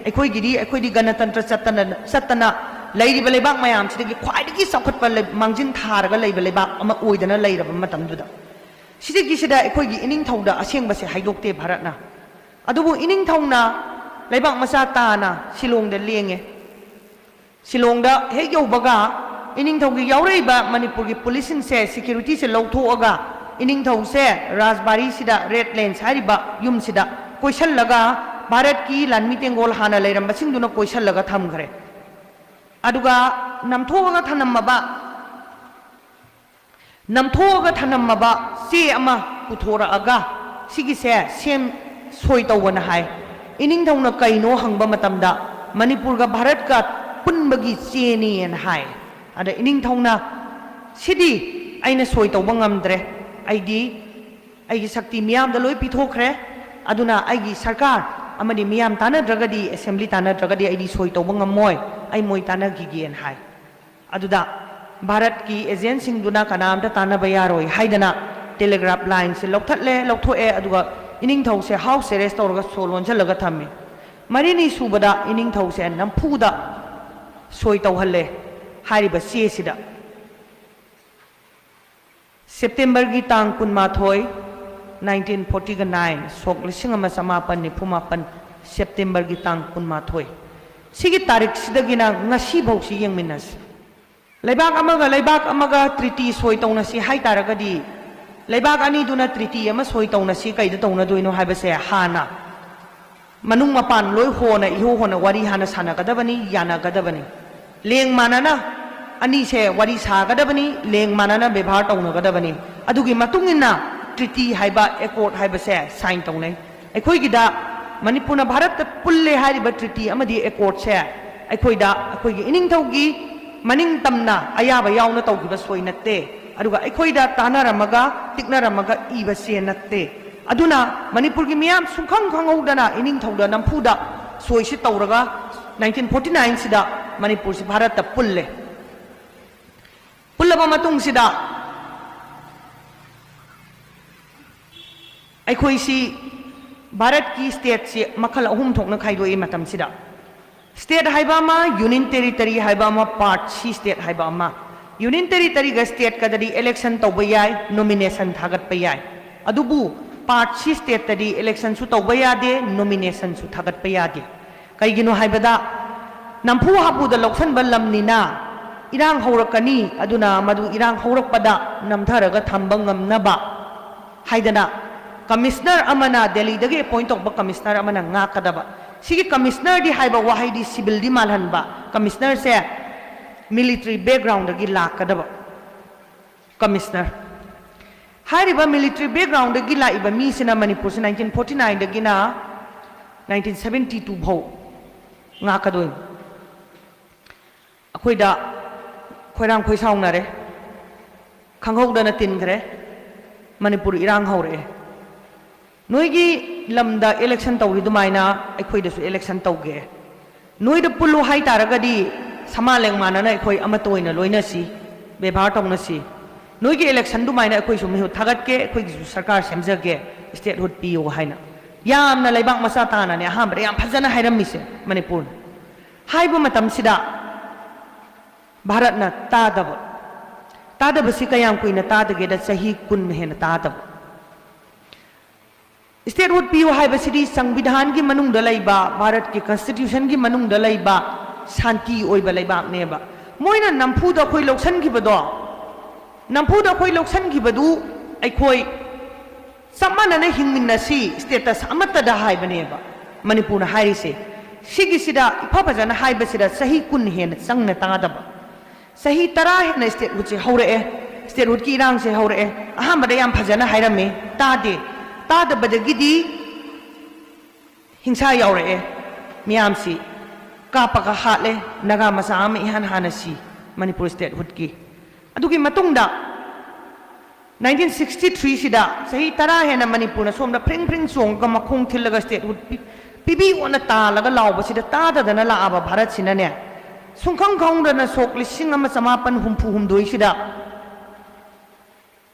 ꯑꯩꯈꯣꯏꯒꯤꯗꯤ, ꯑꯩꯈꯣꯏꯗꯤ ꯒꯅꯇꯟꯇ꯭ꯔ ꯆꯠꯇꯅ, ꯆꯠꯇꯅ ꯂꯩꯔꯤꯕ ꯂꯩꯕꯥꯛ ꯃꯌꯥꯝꯁꯤꯗꯒꯤ ꯈ꯭ꯋꯥꯏꯗꯒꯤ ꯆꯥꯎꯈꯠꯄ ꯂꯩ-, ꯃꯥꯡꯖꯤꯟ ꯊꯥꯔꯒ ꯂꯩꯕ ꯂꯩꯕꯥꯛ ꯑꯃ ꯑꯣꯏꯗꯅ ꯂꯩꯔꯕ ꯃꯇꯝꯗꯨꯗ꯫ ꯁꯤꯗꯒꯤꯁꯤꯗ ꯑꯩꯈꯣꯏꯒꯤ ꯏꯅꯤꯡꯊꯧꯗ ꯑꯁꯦꯡꯕꯁꯦ ꯍꯥꯏꯗꯣꯛꯇꯦ ꯚꯥꯔꯠꯅ꯫ ꯑꯗꯨꯕꯨ ꯏꯅꯤꯡꯊꯧꯅ ꯂꯩꯕꯥꯛ ꯃꯆꯥ ꯇꯥꯅ ꯁꯤꯂꯣꯡꯗ ꯂꯦꯡꯉꯦ꯫ ꯁꯤꯂꯣꯡꯗ ꯍꯦꯛ ꯌꯧꯕꯒ ꯏꯅꯤꯡꯊꯧꯒꯤ ꯌꯥꯎꯔꯛꯏꯕ ꯃꯅꯤꯄꯨꯔꯒꯤ ꯄꯨꯂꯤꯁꯁꯤꯡꯁꯦ, ꯁꯦꯀ꯭ꯌꯨꯔꯤꯇꯤꯁꯦ ꯂꯧꯊꯣꯛꯑꯒ ꯏꯅꯤꯡꯊꯧꯁꯦ ꯔꯥꯖꯕꯥꯔꯤꯁꯤꯗ, ꯔꯦꯗ ꯂꯦꯟꯁ ꯍꯥꯏꯔꯤꯕ ꯌꯨꯝꯁꯤꯗ ꯀꯣꯏꯁꯜꯂꯒ ꯚꯥꯔꯠꯀꯤ ꯂꯥꯟꯃꯤ ꯇꯦꯡꯒꯣꯜ ꯍꯥꯟꯅ ꯂꯩꯔꯝꯕꯁꯤꯡꯗꯨꯅ ꯀꯣꯏꯁꯜꯂꯒ ꯊꯝꯈ꯭ꯔꯦ꯫ ꯑꯗꯨꯒ ꯅꯝꯊꯣꯛꯑꯒ ꯊꯅꯝꯃꯕ ꯅꯝꯊꯣꯛꯑꯒ ꯊꯅꯝꯃꯕ ꯆꯦ ꯑꯃ ꯄꯨꯊꯣꯔꯛꯑꯒ ꯁꯤꯒꯤꯁꯦ ꯁꯦꯝ ꯁꯣꯏ ꯇꯧꯕꯅ ꯍꯥꯏ꯫ ꯏꯅꯤꯡꯊꯧꯅ ꯀꯩꯅꯣ ꯍꯪꯕ ꯃꯇꯝꯗ ꯃꯅꯤꯄꯨꯔꯒ ꯚꯥꯔꯠꯀ ꯄꯨꯟꯕꯒꯤ ꯆꯦꯅꯤꯅ ꯍꯥꯏ꯫ ꯑꯗ ꯏꯅꯤꯡꯊꯧꯅ, "ꯁꯤꯗꯤ ꯑꯩꯅ ꯁꯣꯏ ꯇꯧꯕ ꯉꯝꯗ꯭ꯔꯦ, ꯑꯩꯗꯤ ꯑꯩꯒꯤ ꯁꯛꯇꯤ ꯃꯤꯌꯥꯝꯗ ꯂꯣꯏ ꯄꯤꯊꯣꯛꯈ꯭ꯔꯦ, ꯑꯗꯨꯅ ꯑꯩꯒꯤ ꯁꯔꯀꯥꯔ ꯑꯃꯗꯤ ꯃꯤꯌꯥꯝ ꯇꯥꯟꯅꯗ꯭ꯔꯒꯗꯤ, ꯑꯦꯁꯦꯝꯕ꯭ꯂꯤ ꯇꯥꯟꯅꯗ꯭ꯔꯒꯗꯤ ꯑꯩꯗꯤ ꯁꯣꯏ ꯇꯧꯕ ꯉꯝꯃꯣꯏ, ꯑꯩ ꯃꯣꯏ ꯇꯥꯟꯅꯈꯤꯒꯦꯅ" ꯍꯥꯏ꯫ ꯑꯗꯨꯗ ꯚꯥꯔꯠꯀꯤ ꯑꯦꯖꯦꯟꯁꯤꯡꯗꯨꯅ ꯀꯅꯥꯝꯇ ꯇꯥꯟꯅꯕ ꯌꯥꯔꯣꯏ ꯍꯥꯏꯗꯅ ꯇꯦꯂꯤꯒ꯭ꯔꯥꯐ ꯂꯥꯏꯟꯁꯦ ꯂꯧꯊꯠꯂꯦ, ꯂꯧꯊꯣꯛꯑꯦ, ꯑꯗꯨꯒ ꯏꯅꯤꯡꯊꯧꯁꯦ ꯍꯥꯎꯁ ꯑꯦꯔꯦꯁ ꯇꯧꯔꯒ ꯁꯣ ꯂꯣꯟꯁꯤꯜꯂꯒ ꯊꯝꯃꯤ꯫ ꯃꯔꯤꯅꯤ ꯁꯨꯕꯗ ꯏꯅꯤꯡꯊꯧꯁꯦ ꯅꯝꯐꯨꯗ ꯁꯣꯏ ꯇꯧꯍꯜꯂꯦ ꯍꯥꯏꯔꯤꯕ ꯆꯦꯁꯤꯗ꯫ ꯁꯦꯞꯇꯦꯝꯕꯔꯒꯤ ꯇꯥꯡ ꯀꯨꯟꯃꯥꯊꯣꯏ, nineteen forty nine, ꯁꯣꯛ ꯂꯤꯁꯤꯡ ꯑꯃ ꯆꯃꯥꯄꯟ ꯅꯤꯐꯨ ꯃꯥꯄꯟ, ꯁꯦꯞꯇꯦꯝꯕꯔꯒꯤ ꯇꯥꯡ ꯀꯨꯟꯃꯥꯊꯣꯏ꯫ ꯁꯤꯒꯤ ꯇꯥꯔꯤꯛꯁꯤꯗꯒꯤꯅ ꯉꯁꯤꯐꯧꯁꯤ ꯌꯦꯡꯃꯤꯟꯅꯁꯤ꯫ ꯂꯩꯕꯥꯛ ꯑꯃꯒ ꯂꯩꯕꯥꯛ ꯑꯃꯒ ꯇ꯭ꯔꯤꯇꯤ ꯁꯣꯏ ꯇꯧꯅꯁꯤ ꯍꯥꯏ ꯇꯥꯔꯒꯗꯤ, ꯂꯩꯕꯥꯛ ꯑꯅꯤꯗꯨꯅ ꯇ꯭ꯔꯤꯇꯤ ꯑꯃ ꯁꯣꯏ ꯇꯧꯅꯁꯤ ꯀꯩꯗ ꯇꯧꯅꯗꯣꯏꯅꯣ ꯍꯥꯏꯕꯁꯦ ꯍꯥꯟꯅ ꯃꯅꯨꯡ ꯃꯄꯥꯟ ꯂꯣꯏ ꯍꯣꯅ ꯏꯍꯣ ꯍꯣꯅ ꯋꯥꯔꯤ ꯍꯥꯟꯅ ꯁꯥꯟꯅꯒꯗꯕꯅꯤ, ꯌꯥꯅꯒꯗꯕꯅꯤ꯫ ꯂꯦꯡ ꯃꯥꯟꯅꯅ ꯑꯅꯤꯁꯦ ꯋꯥꯔꯤ ꯁꯥꯒꯗꯕꯅꯤ, ꯂꯦꯡ ꯃꯥꯟꯅꯅ ꯕꯦꯕꯥꯔ ꯇꯧꯅꯒꯗꯕꯅꯤ꯫ ꯑꯗꯨꯒꯤ ꯃꯇꯨꯡ ꯏꯟꯅ ꯇ꯭ꯔꯤꯇꯤ ꯍꯥꯏꯕ, ꯑꯦꯀꯣꯔꯗ ꯍꯥꯏꯕꯁꯦ ꯁꯥꯏꯟ ꯇꯧꯅꯩ꯫ ꯑꯩꯈꯣꯏꯒꯤꯗ ꯃꯅꯤꯄꯨꯔꯅ ꯚꯥꯔꯠꯇ ꯄꯨꯜꯂꯦ ꯍꯥꯏꯔꯤꯕ ꯇ꯭ꯔꯤꯇꯤ ꯑꯃꯗꯤ ꯑꯦꯀꯣꯔꯗꯁꯦ ꯑꯩꯈꯣꯏꯗ, ꯑꯩꯈꯣꯏꯒꯤ ꯏꯅꯤꯡꯊꯧꯒꯤ ꯃꯅꯤꯡ ꯇꯝꯅ ꯑꯌꯥꯕ ꯌꯥꯎꯅ ꯇꯧꯈꯤꯕ ꯁꯣꯏ ꯅꯠꯇꯦ꯫ ꯑꯗꯨꯒ ꯑꯩꯈꯣꯏꯗ ꯇꯥꯟꯅꯔꯝꯃꯒ ꯇꯤꯛꯅꯔꯝꯃꯒ ꯏꯕ ꯆꯦ ꯅꯠꯇꯦ꯫ ꯑꯗꯨꯅ ꯃꯅꯤꯄꯨꯔꯒꯤ ꯃꯤꯌꯥꯝ ꯁꯨꯡꯈꯪ ꯈꯪꯍꯧꯗꯅ ꯏꯅꯤꯡꯊꯧꯗ ꯅꯝꯐꯨꯗ ꯁꯣꯏꯁꯤ ꯇꯧꯔꯒ nineteen forty nine ꯁꯤꯗ ꯃꯅꯤꯄꯨꯔꯁꯤ ꯚꯥꯔꯠꯇ ꯄꯨꯜꯂꯦ꯫ ꯄꯨꯜꯂꯕ ꯃꯇꯨꯡꯁꯤꯗ ꯑꯩꯈꯣꯏꯁꯤ ꯚꯥꯔꯠꯀꯤ ꯁ꯭ꯇꯦꯠꯁꯤ ꯃꯈꯜ ꯑꯍꯨꯝ ꯊꯣꯛꯅ ꯈꯥꯏꯗꯣꯛꯏ ꯃꯇꯝꯁꯤꯗ꯫ ꯁ꯭ꯇꯦꯠ ꯍꯥꯏꯕ ꯑꯃ, ꯌꯨꯅꯤꯌꯟ ꯇꯦꯔꯤꯇꯔꯤ ꯍꯥꯏꯕ ꯑꯃ, ꯄꯥꯔꯠ ꯁꯤ ꯁ꯭ꯇꯦꯠ ꯍꯥꯏꯕ ꯑꯃ꯫ ꯌꯨꯅꯤꯌꯟ ꯇꯦꯔꯤꯇꯔꯤꯒ ꯁ꯭ꯇꯦꯠꯀꯗꯗꯤ ꯏꯂꯦꯛꯁꯟ ꯇꯧꯕ ꯌꯥꯏ, ꯅꯣꯃꯤꯅꯦꯁꯟ ꯊꯥꯒꯠꯄ ꯌꯥꯏ꯫ ꯑꯗꯨꯕꯨ ꯄꯥꯔꯠ ꯁꯤ ꯁ꯭ꯇꯦꯠꯇꯗꯤ ꯏꯂꯦꯛꯁꯟꯁꯨ ꯇꯧꯕ ꯌꯥꯗꯦ, ꯅꯣꯃꯤꯅꯦꯁꯟꯁꯨ ꯊꯥꯒꯠꯄ ꯌꯥꯗꯦ꯫ ꯀꯩꯒꯤꯅꯣ ꯍꯥꯏꯕꯗ ꯅꯝꯐꯨ ꯍꯥꯐꯨꯗ ꯂꯧꯁꯟꯕ ꯂꯝꯅꯤꯅ ꯏꯔꯥꯡ ꯍꯧꯔꯛꯀꯅꯤ꯫ ꯑꯗꯨꯅ ꯃꯗꯨ ꯏꯔꯥꯡ ꯍꯧꯔꯛꯄꯗ ꯅꯝꯊꯔꯒ ꯊꯝꯕ ꯉꯝꯅꯕ ꯍꯥꯏꯗꯅ ꯀꯃꯤꯁꯅꯔ ꯑꯃꯅ, ꯗꯦꯜꯂꯤꯗꯒꯤ ꯑꯦꯄꯣꯏꯟ ꯇꯧꯕ ꯀꯃꯤꯁꯅꯔ ꯑꯃꯅ ꯉꯥꯛꯀꯗꯕ꯫ ꯁꯤꯒꯤ ꯀꯃꯤꯁꯅꯔꯗꯤ ꯍꯥꯏꯕ ꯋꯥꯍꯩꯗꯤ ꯁꯤꯚꯤꯜꯗꯤ ꯃꯥꯜꯍꯟꯕ꯫ ꯀꯃꯤꯁꯅꯔꯁꯦ ꯃꯤꯂꯤꯇꯔꯤ ꯕꯦꯛꯒ꯭ꯔꯥꯎꯟꯗꯒꯤ ꯂꯥꯛꯀꯗꯕ ꯀꯃꯤꯁꯅꯔ꯫ ꯍꯥꯏꯔꯤꯕ ꯃꯤꯂꯤꯇꯔꯤ ꯕꯦꯛꯒ꯭ꯔꯥꯎꯟꯗꯒꯤ ꯂꯥꯛꯏꯕ ꯃꯤꯁꯤꯅ ꯃꯅꯤꯄꯨꯔꯁꯤ nineteen forty nine ꯗꯒꯤꯅ nineteen seventy two ꯐꯥꯎ ꯉꯥꯛꯀꯗꯣꯏꯅꯤ꯫ ꯑꯩꯈꯣꯏꯗ ꯈꯣꯏꯔꯥꯡ ꯈꯣꯏꯁꯥꯎꯅꯔꯦ, ꯈꯪꯍꯧꯗꯅ ꯇꯤꯟꯈ꯭ꯔꯦ, ꯃꯅꯤꯄꯨꯔ ꯏꯔꯥꯡ ꯍꯧꯔꯛꯑꯦ꯫ ꯅꯣꯏꯒꯤ ꯂꯝꯗ ꯏꯂꯦꯛꯁꯟ ꯇꯧꯔꯤ ꯑꯗꯨꯃꯥꯏꯅ ꯑꯩꯈꯣꯏꯗꯁꯨ ꯏꯂꯦꯛꯁꯟ ꯇꯧꯒꯦ꯫ ꯅꯣꯏꯗ ꯄꯨꯜꯂꯨ ꯍꯥꯏꯇꯥꯔꯒꯗꯤ ꯁꯃꯥ ꯂꯦꯡꯃꯥꯟꯅꯅ ꯑꯩꯈꯣꯏ ꯑꯃꯠꯇ ꯑꯣꯏꯅ ꯂꯣꯏꯅꯁꯤ, ꯕꯦꯕꯥꯔ ꯇꯧꯅꯁꯤ꯫ ꯅꯣꯏꯒꯤ ꯏꯂꯦꯛꯁꯟ ꯑꯗꯨꯃꯥꯏꯅ ꯑꯩꯈꯣꯏꯁꯨ ꯃꯤꯍꯨꯠ ꯊꯥꯒꯠꯀꯦ, ꯑꯩꯈꯣꯏꯒꯤꯁꯨ ꯁꯔꯀꯥꯔ ꯁꯦꯝꯖꯒꯦ, ꯁ꯭ꯇꯦꯠꯍꯨꯗ ꯄꯤꯌꯨ ꯍꯥꯏꯅ꯫ ꯌꯥꯝꯅ ꯂꯩꯕꯥꯛ ꯃꯆꯥ ꯇꯥꯅꯅꯦ ꯑꯍꯥꯟꯕꯗ ꯌꯥꯝ ꯐꯖꯅ ꯍꯥꯏꯔꯝꯃꯤꯁꯦ ꯃꯅꯤꯄꯨꯔꯅ꯫ ꯍꯥꯏꯕ ꯃꯇꯝꯁꯤꯗ ꯚꯥꯔꯠꯅ ꯇꯥꯗꯕ, ꯇꯥꯗꯕꯁꯤ ꯀꯌꯥꯝ ꯀꯨꯏꯅ ꯇꯥꯗꯒꯦꯗ ꯆꯍꯤ ꯀꯨꯟ ꯍꯦꯟꯅ ꯇꯥꯗꯕ꯫ ꯁ꯭ꯇꯦꯠꯍꯨꯗ ꯄꯤꯌꯨ ꯍꯥꯏꯕꯁꯤꯗꯤ ꯁꯪꯕꯤꯙꯥꯟꯒꯤ ꯃꯅꯨꯡꯗ ꯂꯩꯕ, ꯚꯥꯔꯠꯀꯤ ꯀꯟꯁꯇꯤꯇ꯭ꯌꯨꯁꯟꯒꯤ ꯃꯅꯨꯡꯗ ꯂꯩꯕ ꯁꯥꯟꯇꯤ ꯑꯣꯏꯕ ꯂꯩꯕꯥꯛꯅꯦꯕ꯫ ꯃꯣꯏꯅ ꯅꯝꯐꯨꯗ ꯑꯩꯈꯣꯏ ꯂꯧꯁꯟꯈꯤꯕꯗꯣ, ꯅꯝꯐꯨꯗ ꯑꯩꯈꯣꯏ ꯂꯧꯁꯟꯈꯤꯕꯗꯨ ꯑꯩꯈꯣꯏ ꯆꯞ ꯃꯥꯟꯅꯅ ꯍꯤꯡꯃꯤꯟꯅꯁꯤ, ꯁ꯭ꯇꯦꯇꯁ ꯑꯃꯠꯇꯗ ꯍꯥꯏꯕꯅꯦꯕ꯫ ꯃꯅꯤꯄꯨꯔꯅ ꯍꯥꯏꯔꯤꯁꯦ꯫ ꯁꯤꯒꯤꯁꯤꯗ ꯏꯐ ꯐꯖꯅ ꯍꯥꯏꯕꯁꯤꯗ ꯆꯍꯤ ꯀꯨꯟ ꯍꯦꯟꯅ ꯆꯪꯅ ꯇꯥꯗꯕ꯫ ꯆꯍꯤ ꯇꯔꯥ ꯍꯦꯟꯅ statehoodꯁꯦ ꯍꯧꯔꯛꯑꯦ꯫ Statehoodꯀꯤ ꯏꯔꯥꯡꯁꯦ ꯍꯧꯔꯛꯑꯦ꯫ ꯑꯍꯥꯟꯕꯗ ꯌꯥꯝ ꯐꯖꯅ ꯍꯥꯏꯔꯝꯃꯤ, ꯇꯥꯗꯦ꯫ ꯇꯥꯗꯕꯗꯒꯤꯗꯤ ꯍꯤꯡꯁꯥ ꯌꯥꯎꯔꯛꯑꯦ꯫ ꯃꯤꯌꯥꯝꯁꯤ ꯀꯥꯞꯄꯒ ꯍꯥꯠꯂꯦ꯫ ꯅꯥꯒꯥ ꯃꯆꯥ ꯑꯃ ꯏꯍꯥꯟ ꯍꯥꯟꯅ ꯁꯤ, ꯃꯅꯤꯄꯨꯔ statehoodꯀꯤ꯫ ꯑꯗꯨꯒꯤ ꯃꯇꯨꯡꯗ nineteen sixty threeꯁꯤꯗ ꯆꯍꯤ ꯇꯔꯥ ꯍꯦꯟꯅ ꯃꯅꯤꯄꯨꯔꯅ ꯁꯣꯝꯗ ꯐ꯭ꯔꯤꯡ ꯐ꯭ꯔꯤꯡ ꯆꯣꯡꯉꯒ ꯃꯈꯣꯡ ꯊꯤꯜꯂꯒ statehood ꯄꯤ-, ꯄꯤꯕꯤꯌꯣꯅ ꯇꯥꯜꯂꯒ ꯂꯥꯎꯕꯁꯤꯗ ꯇꯥꯗꯗꯅ ꯂꯥꯛꯑꯕ ꯚꯥꯔꯠꯁꯤꯅꯅꯦ, ꯁꯨꯡꯈꯪ ꯈꯪꯗꯅ ꯁꯣꯛ ꯂꯤꯁꯤꯡ ꯑꯃ ꯆꯃꯥꯄꯟ ꯍꯨꯝꯐꯨ ꯍꯨꯝꯗꯣꯏꯁꯤꯗ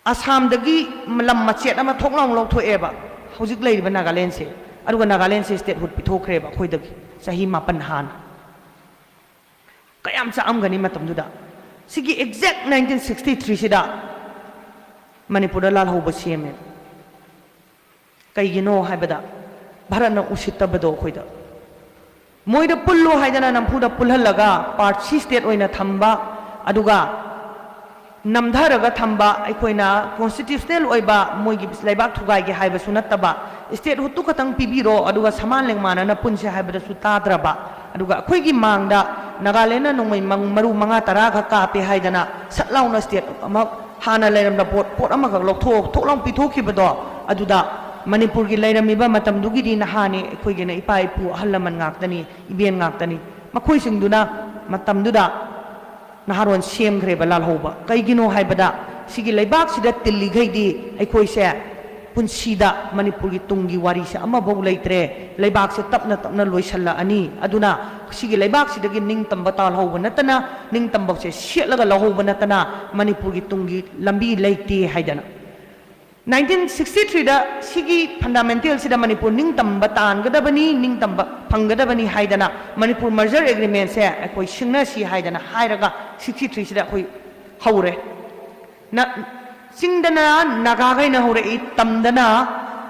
ꯑꯁꯥꯝꯗꯒꯤ ꯂꯝ ꯃꯆꯦꯠ ꯑꯃ ꯊꯣꯛ ꯂꯥꯎꯅ ꯂꯧꯊꯣꯛꯑꯦꯕ, ꯍꯧꯖꯤꯛ ꯂꯩꯔꯤꯕ ꯅꯥꯒꯥꯂꯦꯟꯁꯦ꯫ ꯑꯗꯨꯒ ꯅꯥꯒꯥꯂꯦꯟꯁꯦ statehood ꯄꯤꯊꯣꯛꯈ꯭ꯔꯦꯕ ꯑꯩꯈꯣꯏꯗꯒꯤ ꯆꯍꯤ ꯃꯥꯄꯟ ꯍꯥꯟꯅ꯫ ꯀꯌꯥꯝ ꯆꯥꯛꯑꯝꯒꯅꯤ ꯃꯇꯝꯗꯨꯗ꯫ ꯁꯤꯒꯤ exact nineteen sixty threeꯁꯤꯗ ꯃꯅꯤꯄꯨꯔꯗ ꯂꯥꯜꯍꯧꯕ ꯁꯦꯝꯃꯦ꯫ ꯀꯩꯒꯤꯅꯣ ꯍꯥꯏꯕꯗ, ꯚꯥꯔꯠꯅ ꯎꯁꯤꯠꯇꯕꯗꯣ ꯑꯩꯈꯣꯏꯗ꯫ ꯃꯣꯏꯗ ꯄꯨꯜꯂꯣ ꯍꯥꯏꯗꯅ ꯅꯝꯐꯨꯗ ꯄꯨꯜꯍꯜꯂꯒ part C state ꯑꯣꯏꯅ ꯊꯝꯕ, ꯑꯗꯨꯒ ꯅꯝꯊꯔꯒ ꯊꯝꯕ, ꯑꯩꯈꯣꯏꯅ constitutional ꯑꯣꯏꯕ ꯃꯣꯏꯒꯤ ꯂꯩꯕꯥꯛ ꯊꯨꯒꯥꯏꯒꯦ ꯍꯥꯏꯕꯁꯨ ꯅꯠꯇꯕ, statehoodꯇꯨ ꯈꯇꯪ ꯄꯤꯕꯤꯔꯣ ꯑꯗꯨꯒ ꯁꯃꯥꯟ ꯂꯦꯡꯃꯥꯟꯅꯅ ꯄꯨꯟꯁꯦ ꯍꯥꯏꯕꯗꯁꯨ ꯇꯥꯗ꯭ꯔꯕ, ꯑꯗꯨꯒ ꯑꯩꯈꯣꯏꯒꯤ ꯃꯥꯡꯗ ꯅꯥꯒꯥꯂꯦꯟꯗ ꯅꯣꯡꯃꯩ ꯃꯪ-, ꯃꯔꯨ ꯃꯉꯥ ꯇꯔꯥ ꯈꯛ ꯀꯥꯞꯄꯦ ꯍꯥꯏꯗꯅ ꯁꯠ ꯂꯥꯎꯅ state ꯑꯃ, ꯍꯥꯟꯅ ꯂꯩꯔꯝꯕ ꯄꯣꯠ, ꯄꯣꯠ ꯑꯃꯈꯛ ꯂꯧꯊꯣꯛ-, ꯊꯣꯛ ꯂꯥꯎ ꯄꯤꯊꯣꯛꯈꯤꯕꯗꯣ, ꯑꯗꯨꯗ ꯃꯅꯤꯄꯨꯔꯒꯤ ꯂꯩꯔꯝꯃꯤꯕ ꯃꯇꯝꯗꯨꯒꯤꯗꯤ ꯅꯍꯥꯅꯤ, ꯑꯩꯈꯣꯏꯒꯤꯅ ꯏꯄꯥ ꯏꯄꯨ ꯑꯍꯜ ꯂꯃꯟ ꯉꯥꯛꯇꯅꯤ, ꯏꯕꯦꯟ ꯉꯥꯛꯇꯅꯤ꯫ ꯃꯈꯣꯏꯁꯤꯡꯗꯨꯅ ꯃꯇꯝꯗꯨꯗ ꯅꯍꯥꯔꯣꯟ ꯁꯦꯝꯈ꯭ꯔꯦꯕ ꯂꯥꯜꯍꯧꯕ꯫ ꯀꯩꯒꯤꯅꯣ ꯍꯥꯏꯕꯗ, ꯁꯤꯒꯤ ꯂꯩꯕꯥꯛꯁꯤꯗ ꯇꯤꯜꯂꯤꯈꯩꯗꯤ ꯑꯩꯈꯣꯏꯁꯦ ꯄꯨꯟꯁꯤꯗ ꯃꯅꯤꯄꯨꯔꯒꯤ ꯇꯨꯡꯒꯤ ꯋꯥꯔꯤꯁꯦ ꯑꯃꯐꯥꯎ ꯂꯩꯇ꯭ꯔꯦ꯫ ꯂꯩꯕꯥꯛꯁꯦ ꯇꯞꯅ ꯇꯞꯅ ꯂꯣꯏꯁꯜꯂꯛꯑꯅꯤ꯫ ꯑꯗꯨꯅ ꯁꯤꯒꯤ ꯂꯩꯕꯥꯛꯁꯤꯗꯒꯤ ꯅꯤꯡꯇꯝꯕ ꯇꯥꯜꯍꯧꯕ ꯅꯠꯇꯅ, ꯅꯤꯡꯇꯝꯕꯁꯦ ꯁꯦꯠꯂꯒ ꯂꯧꯍꯧꯕ ꯅꯠꯇꯅ ꯃꯅꯤꯄꯨꯔꯒꯤ ꯇꯨꯡꯒꯤ ꯂꯝꯕꯤ ꯂꯩꯇꯦ ꯍꯥꯏꯗꯅ꯫ Nineteen sixty threeꯗ ꯁꯤꯒꯤ fundamentalꯁꯤꯗ ꯃꯅꯤꯄꯨꯔ ꯅꯤꯡꯇꯝꯕ ꯇꯥꯟꯒꯗꯕꯅꯤ, ꯅꯤꯡꯇꯝꯕ ꯐꯪꯒꯗꯕꯅꯤ ꯍꯥꯏꯗꯅ ꯃꯅꯤꯄꯨꯔ merger agreementꯁꯦ ꯑꯩꯈꯣꯏ ꯁꯤꯡꯅꯁꯤ ꯍꯥꯏꯗꯅ ꯍꯥꯏꯔꯒ sixty threeꯁꯤꯗ ꯑꯩꯈꯣꯏ ꯍꯧꯔꯦ꯫ ꯅ-, ꯆꯤꯡꯗꯅ ꯅꯥꯒꯥꯈꯩꯅ ꯍꯧꯔꯛꯏ, ꯇꯝꯗꯅ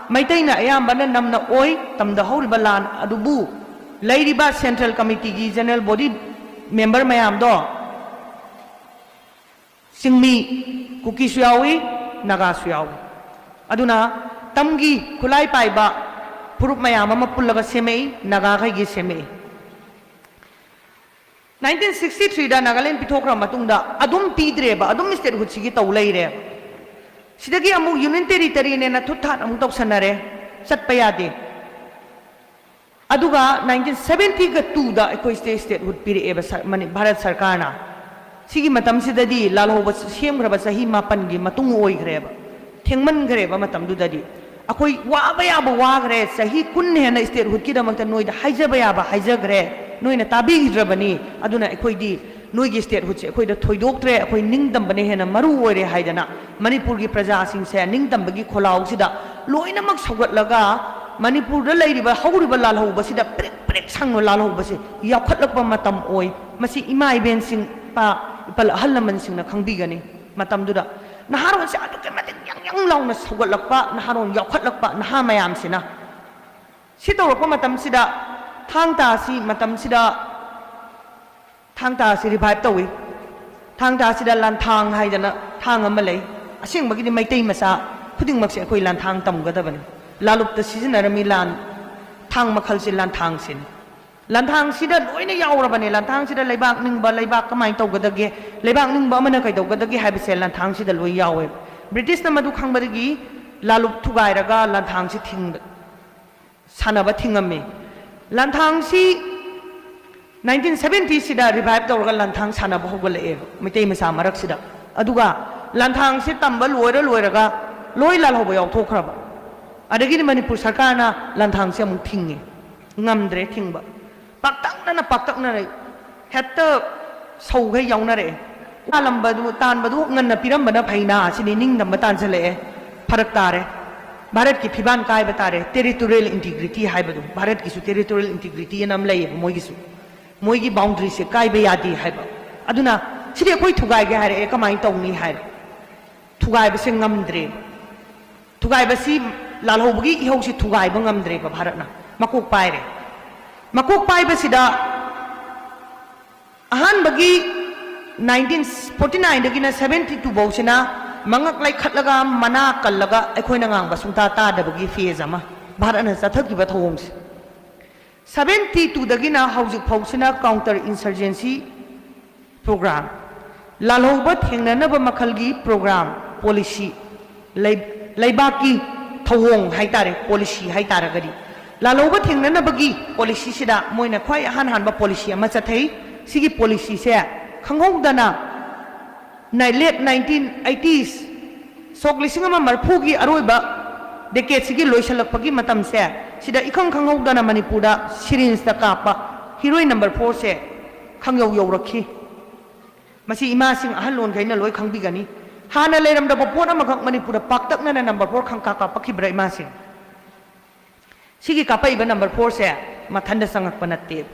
ꯃꯩꯇꯩꯅ ꯑꯌꯥꯝꯕꯅ ꯅꯝꯅ ꯑꯣꯏ꯫ ꯇꯝꯗ ꯍꯧꯔꯤꯕ ꯂꯥꯟ ꯑꯗꯨꯕꯨ ꯂꯩꯔꯤꯕ central committeeꯒꯤ general body member ꯃꯌꯥꯝꯗꯣ ꯆꯤꯡꯃꯤ, ꯀꯨꯀꯤꯁꯨ ꯌꯥꯎꯏ, ꯅꯥꯒꯥꯁꯨ ꯌꯥꯎꯏ꯫ ꯑꯗꯨꯅ ꯇꯝꯒꯤ ꯈꯨꯠꯂꯥꯏ ꯄꯥꯏꯕ ꯐꯨꯔꯨꯞ ꯃꯌꯥꯝ ꯑꯃ ꯄꯨꯜꯂꯒ ꯁꯦꯝꯃꯛꯏ, ꯅꯥꯒꯥꯈꯩꯒꯤ ꯁꯦꯝꯃꯛꯏ꯫ ꯅꯥꯏꯟꯇꯤꯟ ꯁꯤꯛꯁꯇꯤ ꯊ꯭ꯔꯤꯗ ꯅꯥꯒꯥꯂꯦꯟ ꯄꯤꯊꯣꯛꯈ꯭ꯔ ꯃꯇꯨꯡꯗ ꯑꯗꯨꯝ ꯄꯤꯗ꯭ꯔꯦꯕ, ꯑꯗꯨꯝ statehood ꯁꯤꯒꯤ ꯇꯧ ꯂꯩꯔꯦ꯫ ꯁꯤꯗꯒꯤ ꯑꯃꯨꯛ Union Territory ꯅꯦꯅ ꯊꯨꯠ ꯊꯥꯠ ꯑꯃꯨꯛ ꯇꯧꯁꯟꯅꯔꯦ, ꯆꯠꯄ ꯌꯥꯗꯦ꯫ ꯑꯗꯨꯒ ꯅꯥꯏꯟꯇꯤꯟ ꯁꯕꯦꯟꯇꯤꯒ ꯇꯨꯗ ꯑꯩꯈꯣꯏ state statehood ꯄꯤꯔꯛꯑꯦꯕ ꯁꯔ-, ꯃꯅꯤ-, ꯚꯥꯔꯠ ꯁꯔꯀꯥꯔꯅ꯫ ꯁꯤꯒꯤ ꯃꯇꯝꯁꯤꯗꯗꯤ ꯂꯥꯜꯍꯧꯕ ꯁꯦꯝꯈ꯭ꯔꯕ ꯆꯍꯤ ꯃꯥꯄꯟꯒꯤ ꯃꯇꯨꯡ ꯑꯣꯏꯈ꯭ꯔꯦꯕ, ꯊꯦꯡꯃꯟꯈ꯭ꯔꯦꯕ ꯃꯇꯝꯗꯨꯗꯗꯤ꯫ ꯑꯩꯈꯣꯏ ꯋꯥꯕ ꯌꯥꯕ ꯋꯥꯈ꯭ꯔꯦ, ꯆꯍꯤ ꯀꯨꯟ ꯍꯦꯟꯅ statehood ꯀꯤꯗꯃꯛꯇ ꯅꯣꯏꯗ ꯍꯥꯏꯖꯕ ꯌꯥꯕ ꯍꯥꯏꯖꯈ꯭ꯔꯦ, ꯅꯣꯏꯅ ꯇꯥꯕꯤꯈꯤꯗ꯭ꯔꯕꯅꯤ꯫ ꯑꯗꯨꯅ ꯑꯩꯈꯣꯏꯗꯤ ꯅꯣꯏꯒꯤ statehood ꯁꯦ ꯑꯩꯈꯣꯏꯗ ꯊꯣꯏꯗꯣꯛꯇ꯭ꯔꯦ, ꯑꯩꯈꯣꯏ ꯅꯤꯡꯇꯝꯕꯅ ꯍꯦꯟꯅ ꯃꯔꯨ ꯑꯣꯏꯔꯦ ꯍꯥꯏꯗꯅ ꯃꯅꯤꯄꯨꯔꯒꯤ ꯄ꯭ꯔꯖꯥꯁꯤꯡꯁꯦ ꯅꯤꯡꯇꯝꯕꯒꯤ ꯈꯣꯜꯂꯥꯎꯁꯤꯗ ꯂꯣꯏꯅꯃꯛ ꯁꯧꯒꯠꯂꯒ ꯃꯅꯤꯄꯨꯔꯗ ꯂꯩꯔꯤꯕ ꯍꯧꯔꯤꯕ ꯂꯥꯜꯍꯧꯕꯁꯤꯗ ꯄ꯭ꯔꯤꯛ ꯄ꯭ꯔꯤꯛ ꯁꯪꯅ ꯂꯥꯜꯍꯧꯕꯁꯦ ꯌꯥꯎꯈꯠꯂꯛꯄ ꯃꯇꯝ ꯑꯣꯏ꯫ ꯃꯁꯤ ꯏꯃꯥ ꯏꯕꯦꯟꯁꯤꯡ, ꯏꯄꯥ, ꯏꯄꯜ ꯑꯍꯜ ꯂꯃꯟꯁꯤꯡꯅ ꯈꯪꯕꯤꯒꯅꯤ꯫ ꯃꯇꯝꯗꯨꯗ ꯅꯍꯥꯔꯣꯟꯁꯦ ꯑꯗꯨꯛꯀꯤ ꯃꯇꯤꯛ ꯌꯪ ꯌꯪ ꯂꯥꯎꯅ ꯁꯧꯒꯠꯂꯛꯄ, ꯅꯍꯥꯔꯣꯟ ꯌꯥꯎꯈꯠꯂꯛꯄ, ꯅꯍꯥ ꯃꯌꯥꯝꯁꯤꯅ꯫ ꯁꯤ ꯇꯧꯔꯛꯄ ꯃꯇꯝꯁꯤꯗ ꯊꯥꯡ ꯇꯥ ꯑꯁꯤ ꯃꯇꯝꯁꯤꯗ ꯊꯥꯡ ꯇꯥ ꯑꯁꯤ revive ꯇꯧꯏ꯫ ꯊꯥꯡ ꯇꯥ ꯑꯁꯤꯗ ꯂꯥꯟꯊꯥꯡ ꯍꯥꯏꯗꯅ ꯊꯥꯡ ꯑꯃ ꯂꯩ꯫ ꯑꯁꯦꯡꯕꯒꯤꯗꯤ ꯃꯩꯇꯩ ꯃꯆꯥ ꯈꯨꯗꯤꯡꯃꯛꯁꯦ ꯑꯩꯈꯣꯏ ꯂꯥꯟꯊꯥꯡ ꯇꯝꯒꯗꯕꯅꯤ꯫ ꯂꯥꯂꯨꯞꯇ ꯁꯤꯖꯤꯟꯅꯔꯝꯃꯤ ꯂꯥꯟ ꯊꯥꯡ ꯃꯈꯜꯁꯤ ꯂꯥꯟꯊꯥꯡꯁꯤꯅꯤ꯫ ꯂꯥꯟꯊꯥꯡꯁꯤꯗ ꯂꯣꯏꯅ ꯌꯥꯎꯔꯕꯅꯦ꯫ ꯂꯥꯟꯊꯥꯡꯁꯤꯗ ꯂꯩꯕꯥꯛ ꯅꯤꯡꯕ, ꯂꯩꯕꯥꯛ ꯀꯃꯥꯏꯅ ꯇꯧꯒꯗꯒꯦ, ꯂꯩꯕꯥꯛ ꯅꯤꯡꯕ ꯑꯃꯅ ꯀꯩꯗꯧꯒꯗꯒꯦ ꯍꯥꯏꯕꯁꯦ ꯂꯥꯟꯊꯥꯡꯁꯤꯗ ꯂꯣꯏ ꯌꯥꯎꯋꯦ꯫ ꯕ꯭ꯔꯤꯇꯤꯁꯅ ꯃꯗꯨ ꯈꯪꯕꯗꯒꯤ ꯂꯥꯂꯨꯞ ꯊꯨꯒꯥꯏꯔꯒ ꯂꯥꯟꯊꯥꯡꯁꯤ ꯊꯤꯡꯕ, ꯁꯥꯟꯅꯕ ꯊꯤꯡꯉꯝꯃꯤ꯫ ꯂꯥꯟꯊꯥꯡꯁꯤ ꯅꯥꯏꯟꯇꯤꯟ ꯁꯕꯦꯟꯇꯤꯁꯤꯗ revive ꯇꯧꯔꯒ ꯂꯥꯟꯊꯥꯡ ꯁꯥꯟꯅꯕ ꯍꯧꯒꯠꯂꯛꯑꯦꯕ ꯃꯩꯇꯩ ꯃꯆꯥ ꯃꯔꯛꯁꯤꯗ꯫ ꯑꯗꯨꯒ ꯂꯥꯟꯊꯥꯡꯁꯤ ꯇꯝꯕ ꯂꯣꯏꯔ ꯂꯣꯏꯔꯒ ꯂꯣꯏ ꯂꯥꯜꯍꯧꯕ ꯌꯥꯎꯊꯣꯛꯈ꯭ꯔꯕ꯫ ꯑꯗꯒꯤꯗꯤ ꯃꯅꯤꯄꯨꯔ ꯁꯔꯀꯥꯔꯅ ꯂꯥꯟꯊꯥꯡꯁꯤ ꯑꯃꯨꯛ ꯊꯤꯡꯉꯦ, ꯉꯝꯗ꯭ꯔꯦ ꯊꯤꯡꯕ꯫ ꯄꯥꯛꯇꯛꯅꯅ, ꯄꯥꯛꯇꯛꯅꯅ ꯍꯦꯛꯇ ꯁꯧꯈꯩ ꯌꯥꯎꯅꯔꯛꯑꯦ꯫ ꯇꯥꯜꯂꯝꯕꯗꯨ, ꯇꯥꯟꯕꯗꯨ ꯉꯟꯅ ꯄꯤꯔꯝꯕꯅ ꯐꯩꯅ ꯁꯤꯅꯤ ꯅꯤꯡꯇꯝꯕ ꯇꯥꯟꯁꯤꯜꯂꯛꯑꯦ꯫ ꯐꯔꯛ ꯇꯥꯔꯦ꯫ ꯚꯥꯔꯠꯀꯤ ꯐꯤꯕꯥꯟ ꯀꯥꯏꯕ ꯇꯥꯔꯦ꯫ Territorial integrity ꯍꯥꯏꯕꯗꯨ, ꯚꯥꯔꯠꯀꯤꯁꯨ territorial integrity ꯑꯅ ꯑꯃ ꯂꯩꯌꯦꯕ ꯃꯣꯏꯒꯤꯁꯨ꯫ ꯃꯣꯏꯒꯤ boundary ꯁꯦ ꯀꯥꯏꯕ ꯌꯥꯗꯦ ꯍꯥꯏꯕ꯫ ꯑꯗꯨꯅ ꯁꯤꯗꯤ ꯑꯩꯈꯣꯏ ꯊꯨꯒꯥꯏꯒꯦ ꯍꯥꯏꯔꯛꯑꯦ, ꯀꯃꯥꯏꯅ ꯇꯧꯅꯤ ꯍꯥꯏꯔꯦ꯫ ꯊꯨꯒꯥꯏꯕꯁꯦ ꯉꯝꯗ꯭ꯔꯦ꯫ ꯊꯨꯒꯥꯏꯕꯁꯤ, ꯂꯥꯜꯍꯧꯕꯒꯤ ꯏꯍꯧꯁꯤ ꯊꯨꯒꯥꯏꯕ ꯉꯝꯗ꯭ꯔꯦꯕ ꯚꯥꯔꯠꯅ꯫ ꯃꯀꯣꯛ ꯄꯥꯏꯔꯦ꯫ ꯃꯀꯣꯛ ꯄꯥꯏꯕꯁꯤꯗ ꯑꯍꯥꯟꯕꯒꯤ ꯅꯥꯏꯟꯇꯤꯟ ꯐꯣꯔꯇꯤ ꯅꯥꯏꯟꯗꯒꯤꯅ ꯁꯕꯦꯟꯇꯤ ꯇꯨ ꯐꯥꯎꯁꯤꯅ ꯃꯉꯛ ꯂꯩꯈꯠꯂꯒ ꯃꯅꯥ ꯀꯜꯂꯒ ꯑꯩꯈꯣꯏꯅ ꯉꯥꯡꯕ ꯁꯨꯡꯇꯥ ꯇꯥꯗꯕꯒꯤ phase ꯑꯃ꯫ ꯚꯥꯔꯠꯅ ꯆꯠꯊꯈꯤꯕ ꯊꯧꯑꯣꯡꯁꯦ꯫ ꯁꯚꯦꯟꯇꯤ ꯇꯨꯗꯒꯤꯅ ꯍꯧꯖꯤꯛ ꯐꯥꯎꯁꯤꯅ counter insurgency program, ꯂꯥꯜꯍꯧꯕ ꯊꯦꯡꯅꯅꯕ ꯃꯈꯜꯒꯤ program, policy, ꯂꯩ-, ꯂꯩꯕꯥꯛꯀꯤ ꯊꯧꯑꯣꯡ ꯍꯥꯏꯇꯥꯔꯦ, policy ꯍꯥꯏꯇꯥꯔꯒꯗꯤ, ꯂꯥꯜꯍꯧꯕ ꯊꯦꯡꯅꯅꯕꯒꯤ policyꯁꯤꯗ ꯃꯣꯏꯅ ꯈ꯭ꯋꯥꯏ ꯑꯍꯥꯟ ꯍꯥꯟꯕ policy ꯑꯃ ꯆꯠꯊꯩ꯫ ꯁꯤꯒꯤ policyꯁꯦ ꯈꯪꯍꯧꯗꯅ ꯅꯥꯏ-, late nineteen eighties, ꯁꯣꯛ ꯂꯤꯁꯤꯡ ꯑꯃ ꯃꯔꯐꯨꯒꯤ ꯑꯔꯣꯏꯕ decadeꯁꯤꯒꯤ ꯂꯣꯏꯁꯤꯜꯂꯛꯄꯒꯤ ꯃꯇꯝꯁꯦ, ꯁꯤꯗ ꯏꯈꯪ ꯈꯪꯍꯧꯗꯅ ꯃꯅꯤꯄꯨꯔꯗ syringeꯇ ꯀꯥꯞꯄ heroin number fourꯁꯦ ꯈꯪꯌꯧ ꯌꯧꯔꯛꯈꯤ꯫ ꯃꯁꯤ ꯏꯃꯥꯁꯤꯡ ꯑꯍꯜ ꯂꯣꯟꯈꯩꯅ ꯂꯣꯏ ꯈꯪꯕꯤꯒꯅꯤ꯫ ꯍꯥꯟꯅ ꯂꯩꯔꯝꯗꯕ ꯄꯣꯠ ꯑꯃꯈꯛ ꯃꯅꯤꯄꯨꯔꯗ ꯄꯥꯛꯇꯛꯅꯅ number four ꯈꯪꯀꯥ ꯀꯥꯞꯄꯛꯈꯤꯕ꯭ꯔꯥ ꯏꯃꯥꯁꯤꯡ? ꯁꯤꯒꯤ ꯀꯥꯞꯄꯛꯏꯕ number fourꯁꯦ ꯃꯊꯟꯗ ꯆꯪꯉꯛꯄ ꯅꯠꯇꯦ꯫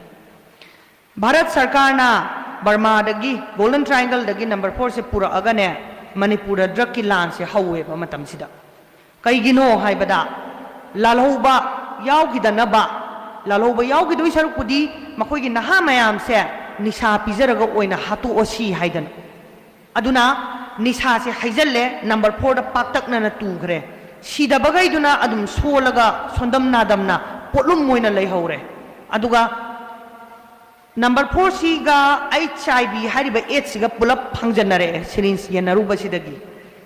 ꯚꯥꯔꯠ ꯁꯔꯀꯥꯔꯅ ꯕꯔꯃꯥꯗꯒꯤ, Golden Triangleꯗꯒꯤ number fourꯁꯦ ꯄꯨꯔꯛꯑꯒꯅꯦ, ꯃꯅꯤꯄꯨꯔꯗ drugꯀꯤ ꯂꯥꯟꯁꯦ ꯍꯧꯋꯦꯕ ꯃꯇꯝꯁꯤꯗ꯫ ꯀꯩꯒꯤꯅꯣ ꯍꯥꯏꯕꯗ, ꯂꯥꯜꯍꯧꯕ ꯌꯥꯎꯈꯤꯗꯅꯕ, ꯂꯥꯜꯍꯧꯕ ꯌꯥꯎꯈꯤꯗꯣꯏ ꯁꯔꯨꯛꯄꯨꯗꯤ ꯃꯈꯣꯏꯒꯤ ꯅꯍꯥ ꯃꯌꯥꯝꯁꯦ ꯅꯤꯁꯥ ꯄꯤꯖꯔꯒ ꯑꯣꯏꯅ ꯍꯥꯠꯇꯣꯛꯑꯁꯤ ꯍꯥꯏꯗꯅ꯫ ꯑꯗꯨꯅ ꯅꯤꯁꯥꯁꯦ ꯍꯩꯖꯜꯂꯦ, number fourꯗ ꯄꯥꯛꯇꯛꯅꯅ ꯇꯨꯈ꯭ꯔꯦ꯫ ꯁꯤꯗꯕꯈꯩꯗꯨꯅ ꯑꯗꯨꯝ ꯁꯣꯜꯂꯒ ꯁꯣꯟꯗꯝ ꯅꯥꯗꯝꯅ ꯄꯣꯠꯂꯨꯝ ꯑꯣꯏꯅ ꯂꯩꯍꯧꯔꯦ꯫ ꯑꯗꯨꯒ number fourꯁꯤꯒ HIV ꯍꯥꯏꯔꯤꯕ AIDSꯁꯤꯒ ꯄꯨꯂꯞ ꯐꯪꯖꯟꯅꯔꯛꯑꯦ syringe ꯌꯦꯟꯅꯔꯨꯕꯁꯤꯗꯒꯤ꯫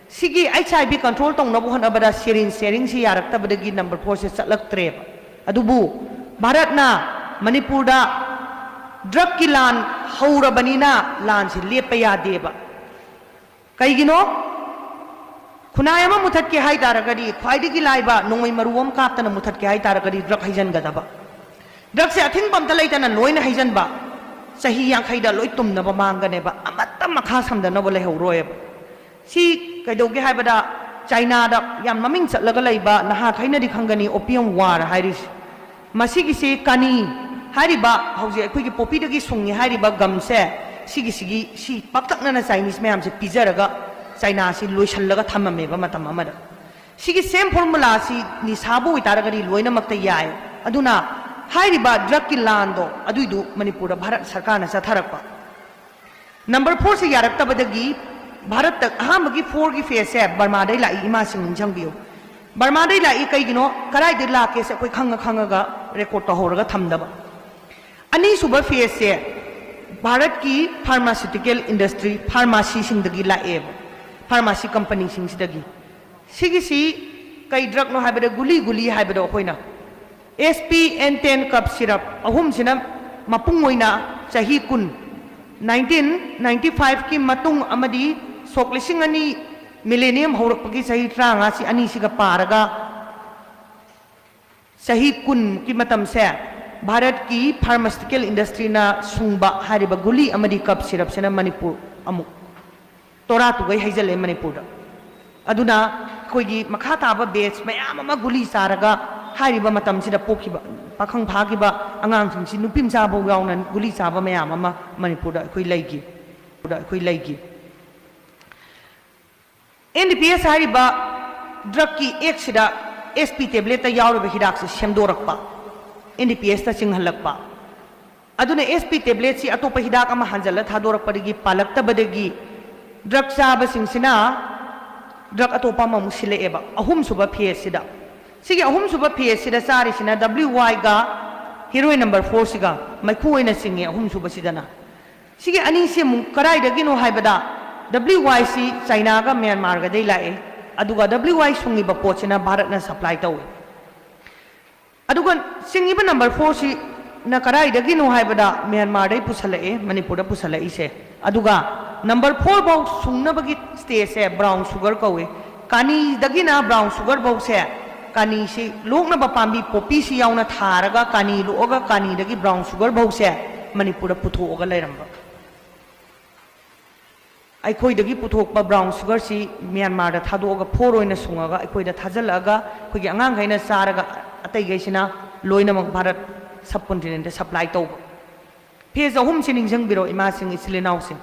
ꯁꯤꯒꯤ HIV control ꯇꯧꯅꯕ ꯍꯣꯠꯅꯕꯗ syringe sharingꯁꯤ ꯌꯥꯔꯛꯇꯕꯗꯒꯤ number fourꯁꯦ ꯆꯠꯂꯛꯇ꯭ꯔꯦꯕ꯫ ꯑꯗꯨꯕꯨ ꯚꯥꯔꯠꯅ ꯃꯅꯤꯄꯨꯔꯗ drugꯀꯤ ꯂꯥꯟ ꯍꯧꯔꯕꯅꯤꯅ ꯂꯥꯟꯁꯤ ꯂꯦꯞꯄ ꯌꯥꯗꯦꯕ꯫ ꯀꯩꯒꯤꯅꯣ? ꯈꯨꯟꯅꯥꯏ ꯑꯃ ꯃꯨꯊꯠꯀꯦ ꯍꯥꯏ ꯇꯥꯔꯒꯗꯤ, ꯈ꯭ꯋꯥꯏꯗꯒꯤ ꯂꯥꯏꯕ ꯅꯣꯡꯃꯩ ꯃꯔꯨ ꯑꯃ ꯀꯥꯞꯇꯅ ꯃꯨꯊꯠꯀꯦ ꯍꯥꯏ ꯇꯥꯔꯒꯗꯤ drug ꯍꯩꯖꯟꯒꯗꯕ꯫ Drugꯁꯦ ꯑꯊꯤꯡꯕ ꯑꯝꯇ ꯂꯩꯇꯅ ꯂꯣꯏꯅ ꯍꯩꯖꯟꯕ, ꯆꯍꯤ ꯌꯥꯡꯈꯩꯗ ꯂꯣꯏ ꯇꯨꯝꯅꯕ ꯃꯥꯡꯒꯅꯦꯕ, ꯑꯃꯠꯇ ꯃꯈꯥ ꯁꯝꯗꯅꯕ ꯂꯩꯍꯧꯔꯣꯏꯕ꯫ ꯁꯤ ꯀꯩꯗꯧꯒꯦ ꯍꯥꯏꯕꯗ, ꯆꯥꯏꯅꯥꯗ ꯌꯥꯝ ꯃꯃꯤꯡ ꯆꯠꯂꯒ ꯂꯩꯕ ꯅꯍꯥꯈꯩꯅꯗꯤ ꯈꯪꯒꯅꯤ, opium war ꯍꯥꯏꯔꯤꯁꯦ꯫ ꯃꯁꯤꯒꯤꯁꯤ ꯀꯥꯅꯤ ꯍꯥꯏꯔꯤꯕ, ꯍꯧꯖꯤꯛ ꯑꯩꯈꯣꯏꯒꯤ ꯄꯣꯄꯤꯗꯒꯤ ꯁꯨꯡꯉꯤ ꯍꯥꯏꯔꯤꯕ gumꯁꯦ, ꯁꯤꯒꯤꯁꯤꯒꯤ, ꯁꯤ ꯄꯥꯛꯇꯛꯅꯅ Chinese ꯃꯌꯥꯝꯁꯦ ꯄꯤꯖꯔꯒ ꯆꯥꯏꯅꯥꯁꯤ ꯂꯣꯏꯁꯤꯜꯂꯒ ꯊꯝꯃꯝꯃꯦꯕ ꯃꯇꯝ ꯑꯃꯗ꯫ ꯁꯤꯒꯤ same formulaꯁꯤ ꯅꯤꯁꯥꯕꯨ ꯑꯣꯏꯇꯥꯔꯒꯗꯤ ꯂꯣꯏꯅꯃꯛꯇ ꯌꯥꯏ꯫ ꯑꯗꯨꯅ ꯍꯥꯏꯔꯤꯕ drugꯀꯤ ꯂꯥꯟꯗꯣ ꯑꯗꯨꯏꯗꯨ ꯃꯅꯤꯄꯨꯔꯗ ꯚꯥꯔꯠ ꯁꯔꯀꯥꯔꯅ ꯆꯠꯊꯔꯛꯄ꯫ Number fourꯁꯦ ꯌꯥꯔꯛꯇꯕꯗꯒꯤ ꯚꯥꯔꯠꯇ ꯑꯍꯥꯟꯕꯒꯤ fourꯒꯤ phaseꯁꯦ ꯕꯔꯃꯥꯗꯩ ꯂꯥꯛꯏ, ꯏꯃꯥꯁꯤꯡ ꯅꯤꯡꯁꯤꯡꯕꯤꯌꯨ꯫ ꯕꯔꯃꯥꯗꯩ ꯂꯥꯛꯏ ꯀꯩꯒꯤꯅꯣ, ꯀꯗꯥꯏꯗꯩ ꯂꯥꯛꯀꯦꯁꯦ ꯑꯩꯈꯣꯏ ꯈꯪꯉ ꯈꯪꯉꯒ ꯔꯦꯀꯣꯔꯗ ꯇꯧꯍꯧꯔꯒ ꯊꯝꯗꯕ꯫ ꯑꯅꯤꯁꯨꯕ ꯐꯦꯁꯁꯦ ꯚꯥꯔꯠꯀꯤ ꯐꯥꯔꯃꯥꯁꯤꯇꯤꯀꯦꯜ ꯏꯟꯗꯁꯇ꯭ꯔꯤ, ꯐꯥꯔꯃꯥꯁꯤꯁꯤꯡꯗꯒꯤ ꯂꯥꯛꯑꯦꯕ, ꯐꯥꯔꯃꯥꯁꯤ ꯀꯝꯄꯅꯤꯁꯤꯡꯁꯤꯗꯒꯤ꯫ ꯁꯤꯒꯤꯁꯤ ꯀꯩ ꯗ꯭ꯔꯒꯅꯣ ꯍꯥꯏꯕꯗ ꯒꯨꯂꯤ, ꯒꯨꯂꯤ ꯍꯥꯏꯕꯗꯣ ꯑꯩꯈꯣꯏꯅ, S P N ten cup syrup ꯑꯍꯨꯝꯁꯤꯅ ꯃꯄꯨꯡ ꯑꯣꯏꯅ ꯆꯍꯤ ꯀꯨꯟ, nineteen ninety five ꯀꯤ ꯃꯇꯨꯡ ꯑꯃꯗꯤ ꯁꯣꯛ ꯂꯤꯁꯤꯡ ꯑꯅꯤ millennium ꯍꯧꯔꯛꯄꯒꯤ ꯆꯍꯤ ꯇꯔꯥꯃꯉꯥꯁꯤ ꯑꯅꯤꯁꯤꯒ ꯄꯥꯔꯒ ꯆꯍꯤ ꯀꯨꯟꯃꯨꯛꯀꯤ ꯃꯇꯝꯁꯦ ꯚꯥꯔꯠꯀꯤ ꯐꯥꯔꯃꯥꯁꯤꯇꯤꯀꯦꯜ ꯏꯟꯗꯁꯇ꯭ꯔꯤꯅ ꯁꯨꯡꯕ ꯍꯥꯏꯔꯤꯕ ꯒꯨꯂꯤ ꯑꯃꯗꯤ ꯀꯞ ꯁꯤꯔꯞꯁꯤꯅ ꯃꯅꯤꯄꯨꯔ ꯑꯃꯨꯛ ꯇꯣꯔꯥ ꯇꯨꯒꯩ ꯍꯩꯖꯤꯜꯂꯦ ꯃꯅꯤꯄꯨꯔꯗ꯫ ꯑꯗꯨꯅ ꯑꯩꯈꯣꯏꯒꯤ ꯃꯈꯥ ꯇꯥꯕ ꯕꯦꯆ ꯃꯌꯥꯝ ꯑꯃ ꯒꯨꯂꯤ ꯆꯥꯔꯒ ꯍꯥꯏꯔꯤꯕ ꯃꯇꯝꯁꯤꯗ ꯄꯣꯛꯈꯤꯕ, ꯄꯥꯈꯪ ꯐꯥꯈꯤꯕ ꯑꯉꯥꯡꯁꯤꯡꯁꯤ, ꯅꯨꯄꯤ ꯃꯆꯥꯐꯧ ꯌꯥꯎꯅ ꯒꯨꯂꯤ ꯆꯥꯕ ꯃꯌꯥꯝ ꯑꯃ ꯃꯅꯤꯄꯨꯔꯗ ꯑꯩꯈꯣꯏ ꯂꯩꯈꯤ꯫ ꯑꯩꯈꯣꯏ ꯂꯩꯈꯤ꯫ N D P S ꯍꯥꯏꯔꯤꯕ ꯗ꯭ꯔꯒꯀꯤ ꯑꯦꯛꯁꯤꯗ S P ꯇꯦꯕ꯭ꯂꯦꯠꯇ ꯌꯥꯎꯔꯤꯕ ꯍꯤꯗꯥꯛꯁꯦ ꯁꯦꯝꯗꯣꯔꯛꯄ, N D P S ꯇ ꯆꯤꯡꯍꯜꯂꯛꯄ꯫ ꯑꯗꯨꯅ S P ꯇꯦꯕ꯭ꯂꯦꯠꯁꯤ ꯑꯇꯣꯞꯄ ꯍꯤꯗꯥꯛ ꯑꯃ ꯍꯟꯖꯜꯂ ꯊꯥꯗꯣꯔꯛꯄꯗꯒꯤ ꯄꯥꯜꯂꯛꯇꯕꯗꯒꯤ ꯗ꯭ꯔꯒ ꯆꯥꯕꯁꯤꯡꯁꯤꯅ ꯗ꯭ꯔꯒ ꯑꯇꯣꯞꯄ ꯑꯃꯃꯨꯛ ꯁꯤꯜꯂꯛꯑꯦꯕ, ꯑꯍꯨꯝꯁꯨꯕ ꯐꯦꯁꯁꯤꯗ꯫ ꯁꯤꯒꯤ ꯑꯍꯨꯝꯁꯨꯕ ꯐꯦꯁꯁꯤꯗ ꯆꯥꯔꯤꯁꯤꯅ W Y ꯒ ꯍꯤꯔꯣꯏꯟ ꯅꯝꯕꯔ ꯐꯣꯔꯁꯤꯒ ꯃꯩꯈꯨ ꯑꯣꯏꯅ ꯆꯤꯡꯉꯦ, ꯑꯍꯨꯝꯁꯨꯕꯁꯤꯗꯅ꯫ ꯁꯤꯒꯤ ꯑꯅꯤꯁꯤ ꯑꯃꯨꯛ ꯀꯗꯥꯏꯗꯒꯤꯅꯣ ꯍꯥꯏꯕꯗ, W Y ꯁꯤ ꯆꯥꯏꯅꯥꯒ ꯃ꯭ꯌꯥꯟꯃꯥꯔꯒꯗꯩ ꯂꯥꯛꯑꯦ, ꯑꯗꯨꯒ W Y ꯁꯨꯡꯉꯤꯕ ꯄꯣꯠꯁꯤꯅ ꯚꯥꯔꯠꯅ ꯁꯄ꯭ꯂꯥꯏ ꯇꯧꯏ꯫ ꯑꯗꯨꯒ ꯆꯤꯡꯉꯤꯕ ꯅꯝꯕꯔ ꯐꯣꯔꯁꯤꯅ ꯀꯗꯥꯏꯗꯒꯤꯅꯣ ꯍꯥꯏꯕꯗ ꯃ꯭ꯌꯥꯟꯃꯥꯔꯗꯩ ꯄꯨꯁꯜꯂꯛꯑꯦ, ꯃꯅꯤꯄꯨꯔꯗ ꯄꯨꯁꯜꯂꯛꯏꯁꯦ꯫ ꯑꯗꯨꯒ ꯅꯝꯕꯔ ꯐꯣꯔ ꯐꯥꯎ ꯁꯨꯡꯅꯕꯒꯤ ꯁ꯭ꯇꯦꯖꯁꯦ ꯕ꯭ꯔꯥꯎꯟ ꯁꯨꯒꯔ ꯀꯧꯏ꯫ ꯀꯥꯅꯤꯗꯒꯤꯅ ꯕ꯭ꯔꯥꯎꯟ ꯁꯨꯒꯔ ꯐꯥꯎꯁꯦ, ꯀꯥꯅꯤꯁꯤ ꯂꯣꯛꯅꯕ ꯄꯥꯝꯕꯤ ꯄꯣꯄꯤꯁꯤ ꯌꯥꯎꯅ ꯊꯥꯔꯒ ꯀꯥꯅꯤ ꯂꯣꯛꯑꯒ ꯀꯥꯅꯤꯗꯒꯤ ꯕ꯭ꯔꯥꯎꯟ ꯁꯨꯒꯔ ꯐꯥꯎꯁꯦ ꯃꯅꯤꯄꯨꯔꯗ ꯄꯨꯊꯣꯛꯑꯒ ꯂꯩꯔꯝꯕ꯫ ꯑꯩꯈꯣꯏꯗꯒꯤ ꯄꯨꯊꯣꯛꯄ ꯕ꯭ꯔꯥꯎꯟ ꯁꯨꯒꯔꯁꯤ ꯃ꯭ꯌꯥꯟꯃꯥꯔꯗ ꯊꯥꯗꯣꯛꯑꯒ ꯐꯣꯔ ꯑꯣꯏꯅ ꯁꯨꯡꯉꯒ ꯑꯩꯈꯣꯏꯗ ꯊꯥꯖꯤꯜꯂꯛꯑꯒ ꯑꯩꯈꯣꯏꯒꯤ ꯑꯉꯥꯡꯈꯩꯅ ꯆꯥꯔꯒ ꯑꯇꯩꯈꯩꯁꯤꯅ ꯂꯣꯏꯅꯃꯛ ꯚꯥꯔꯠ ꯁꯕ ꯀꯣꯟꯇꯤꯅꯦꯟꯇ ꯁꯄ꯭ꯂꯥꯏ ꯇꯧꯕ꯫ ꯐꯦꯁ ꯑꯍꯨꯝꯁꯤ ꯅꯤꯡꯁꯤꯡꯕꯤꯔꯣ ꯏꯃꯥꯁꯤꯡ, ꯏꯆꯤꯜ ꯏꯅꯥꯎꯁꯤꯡ꯫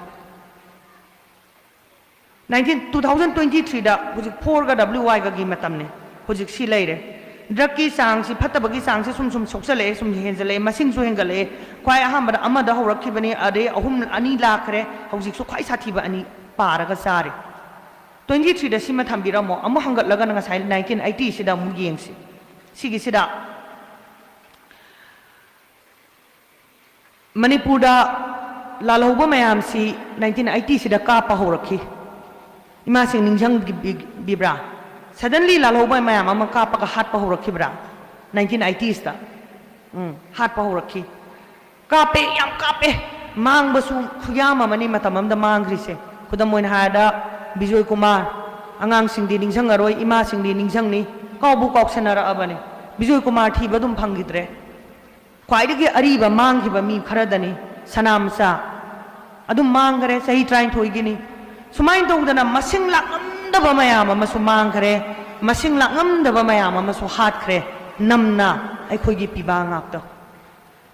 Nineteen, two thousand twenty three ꯗ ꯍꯧꯖꯤꯛ ꯐꯣꯔꯒ W Y ꯒꯒꯤ ꯃꯇꯝꯅꯤ꯫ ꯍꯧꯖꯤꯛ ꯁꯤ ꯂꯩꯔꯦ꯫ ꯗ꯭ꯔꯒꯀꯤ ꯆꯥꯡꯁꯤ, ꯐꯠꯇꯕꯒꯤ ꯆꯥꯡꯁꯤ ꯁꯨꯝ ꯁꯨꯝ ꯁꯣꯛꯆꯜꯂꯛꯑꯦ, ꯁꯨꯝ ꯍꯦꯟꯖꯜꯂꯛꯑꯦ, ꯃꯁꯤꯡꯁꯨ ꯍꯦꯟꯒꯠꯂꯛꯑꯦ꯫ ꯈ꯭ꯋꯥꯏ ꯑꯍꯥꯟꯕꯗ ꯑꯃꯗ ꯍꯧꯔꯛꯈꯤꯕꯅꯤ, ꯑꯗꯩ ꯑꯍꯨꯝ, ꯑꯅꯤ ꯂꯥꯛꯈ꯭ꯔꯦ, ꯍꯧꯖꯤꯛꯁꯨ ꯈ꯭ꯋꯥꯏ ꯁꯥꯊꯤꯕ ꯑꯅꯤ ꯄꯥꯔꯒ ꯆꯥꯔꯦ꯫ ꯇ꯭ꯋꯦꯟꯇꯤ ꯊ꯭ꯔꯤꯗ ꯁꯤꯃ ꯊꯝꯕꯤꯔꯝꯃꯣ, ꯑꯃꯨꯛ ꯍꯟꯒꯠꯂꯒ ꯉꯁꯥꯏ ꯅꯥꯏꯟꯇꯤꯟ ꯑꯩꯇꯤꯁꯤꯗ ꯑꯃꯨꯛ ꯌꯦꯡꯁꯤ꯫ ꯁꯤꯒꯤꯁꯤꯗ ꯃꯅꯤꯄꯨꯔꯗ ꯂꯥꯜꯍꯧꯕ ꯃꯌꯥꯝꯁꯤ ꯅꯥꯏꯟꯇꯤꯟ ꯑꯩꯇꯤꯁꯤꯗ ꯀꯥꯞꯄ ꯍꯧꯔꯛꯈꯤ꯫ ꯏꯃꯥꯁꯤꯡ ꯅꯤꯡꯁꯤꯡꯕꯤꯕ꯭ꯔꯥ? Suddenly ꯂꯥꯜꯍꯧꯕ ꯃꯌꯥꯝ ꯑꯃ ꯀꯥꯞꯄꯒ ꯍꯥꯠꯄ ꯍꯧꯔꯛꯈꯤꯕ꯭ꯔꯥ? ꯅꯥꯏꯟꯇꯤꯟ ꯑꯩꯇꯤꯁꯇ꯫ ꯎꯝ, ꯍꯥꯠꯄ ꯍꯧꯔꯛꯈꯤ꯫ ꯀꯥꯞꯄꯦ, ꯌꯥꯝ ꯀꯥꯞꯄꯦ꯫ ꯃꯥꯡꯕꯁꯨ ꯈꯨꯌꯥꯝ ꯑꯃꯅꯤ ꯃꯇꯝ ꯑꯃꯗ ꯃꯥꯡꯈ꯭ꯔꯤꯁꯦ꯫ ꯈꯨꯗꯝ ꯑꯣꯏꯅ ꯍꯥꯏꯔꯕꯗ, ꯕꯤꯖꯣꯏ ꯀꯨꯃꯥꯔ, ꯑꯉꯥꯡꯁꯤꯡꯗꯤ ꯅꯤꯡꯁꯤꯡꯉꯔꯣꯏ, ꯏꯃꯥꯁꯤꯡꯗꯤ ꯅꯤꯡꯁꯤꯡꯅꯤ, ꯀꯥꯎꯕꯨ ꯀꯥꯎꯁꯟꯅꯔꯛꯑꯕꯅꯤ꯫ ꯕꯤꯖꯣꯏ ꯀꯨꯃꯥꯔ ꯊꯤꯕ ꯑꯗꯨꯝ ꯐꯪꯈꯤꯗ꯭ꯔꯦ꯫ ꯈ꯭ꯋꯥꯏꯗꯒꯤ ꯑꯔꯤꯕ ꯃꯥꯡꯈꯤꯕ ꯃꯤ ꯈꯔꯗꯅꯤ ꯁꯅꯥ ꯃꯆꯥ꯫ ꯑꯗꯨꯝ ꯃꯥꯡꯈꯔꯦ, ꯆꯍꯤ ꯇꯔꯥꯅꯤꯊꯣꯏꯒꯤꯅꯤ꯫ ꯁꯨꯃꯥꯏꯅ ꯇꯧꯗꯅ ꯃꯁꯤꯡ ꯂꯥꯛꯉꯝꯗꯕ ꯃꯌꯥꯝ ꯑꯃꯁꯨ ꯃꯥꯡꯈꯔꯦ, ꯃꯁꯤꯡ ꯂꯥꯛꯉꯝꯗꯕ ꯃꯌꯥꯝ ꯑꯃꯁꯨ ꯍꯥꯠꯈ꯭ꯔꯦ꯫ ꯅꯝꯅ ꯑꯩꯈꯣꯏꯒꯤ ꯄꯤꯕꯥ ꯉꯥꯛꯇ꯫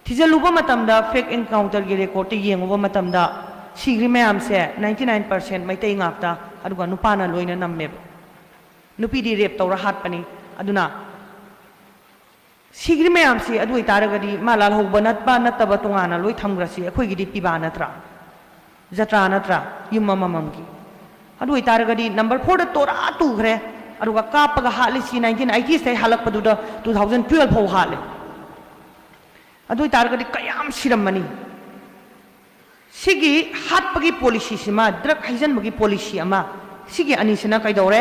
ꯊꯤꯖꯤꯜꯂꯨꯕ ꯃꯇꯝꯗ, ꯐꯦꯛ ꯑꯦꯟꯀꯥꯎꯟꯇꯔꯒꯤ ꯔꯦꯀꯣꯔꯠꯇ ꯌꯦꯡꯉꯨꯕ ꯃꯇꯝꯗ, ꯁꯤꯈ꯭ꯔꯤ ꯃꯌꯥꯝꯁꯦ ninety nine percent ꯃꯩꯇꯩ ꯉꯥꯛꯇ, ꯑꯗꯨꯒ ꯅꯨꯄꯥꯅ ꯂꯣꯏꯅ ꯅꯝꯃꯦꯕ꯫ ꯅꯨꯄꯤꯗꯤ ꯔꯦꯞ ꯇꯧꯔ ꯍꯥꯠꯄꯅꯤ꯫ ꯑꯗꯨꯅ ꯁꯤꯈ꯭ꯔꯤ ꯃꯌꯥꯝꯁꯤ ꯑꯗꯨ ꯑꯣꯏꯇꯥꯔꯒꯗꯤ ꯃꯥ ꯂꯥꯜꯍꯧꯕ ꯅꯠꯄ ꯅꯠꯇꯕ ꯇꯣꯉꯥꯟꯅ ꯂꯣꯏ ꯊꯝꯈ꯭ꯔꯁꯤ, ꯑꯩꯈꯣꯏꯒꯤꯗꯤ ꯄꯤꯕꯥ ꯅꯠꯇ꯭ꯔꯥ? ꯖꯇ꯭ꯔꯥ ꯅꯠꯇ꯭ꯔꯥ? ꯌꯨꯝ ꯑꯃꯃꯝꯒꯤ꯫ ꯑꯗꯨ ꯑꯣꯏꯇꯥꯔꯒꯗꯤ ꯅꯝꯕꯔ ꯐꯣꯔꯗ ꯇꯣꯔꯥ ꯇꯨꯈ꯭ꯔꯦ, ꯑꯗꯨꯒ ꯀꯥꯞꯄꯒ ꯍꯥꯠꯂꯤꯁꯤ ꯅꯥꯏꯟꯇꯤꯟ ꯑꯩꯇꯤꯁꯇꯩ ꯍꯥꯠꯂꯛꯄꯗꯨꯗ two thousand twelve ꯐꯥꯎ ꯍꯥꯠꯂꯦ꯫ ꯑꯗꯨ ꯑꯣꯏꯇꯥꯔꯒꯗꯤ ꯀꯌꯥꯝ ꯁꯤꯔꯝꯃꯅꯤ? ꯁꯤꯒꯤ ꯍꯥꯠꯄꯒꯤ ꯄꯣꯂꯤꯁꯤꯁꯤꯃ, ꯗ꯭ꯔꯒ ꯍꯩꯖꯟꯕꯒꯤ ꯄꯣꯂꯤꯁꯤ ꯑꯃ, ꯁꯤꯒꯤ ꯑꯅꯤꯁꯤꯅ ꯀꯩꯗꯧꯔꯦ?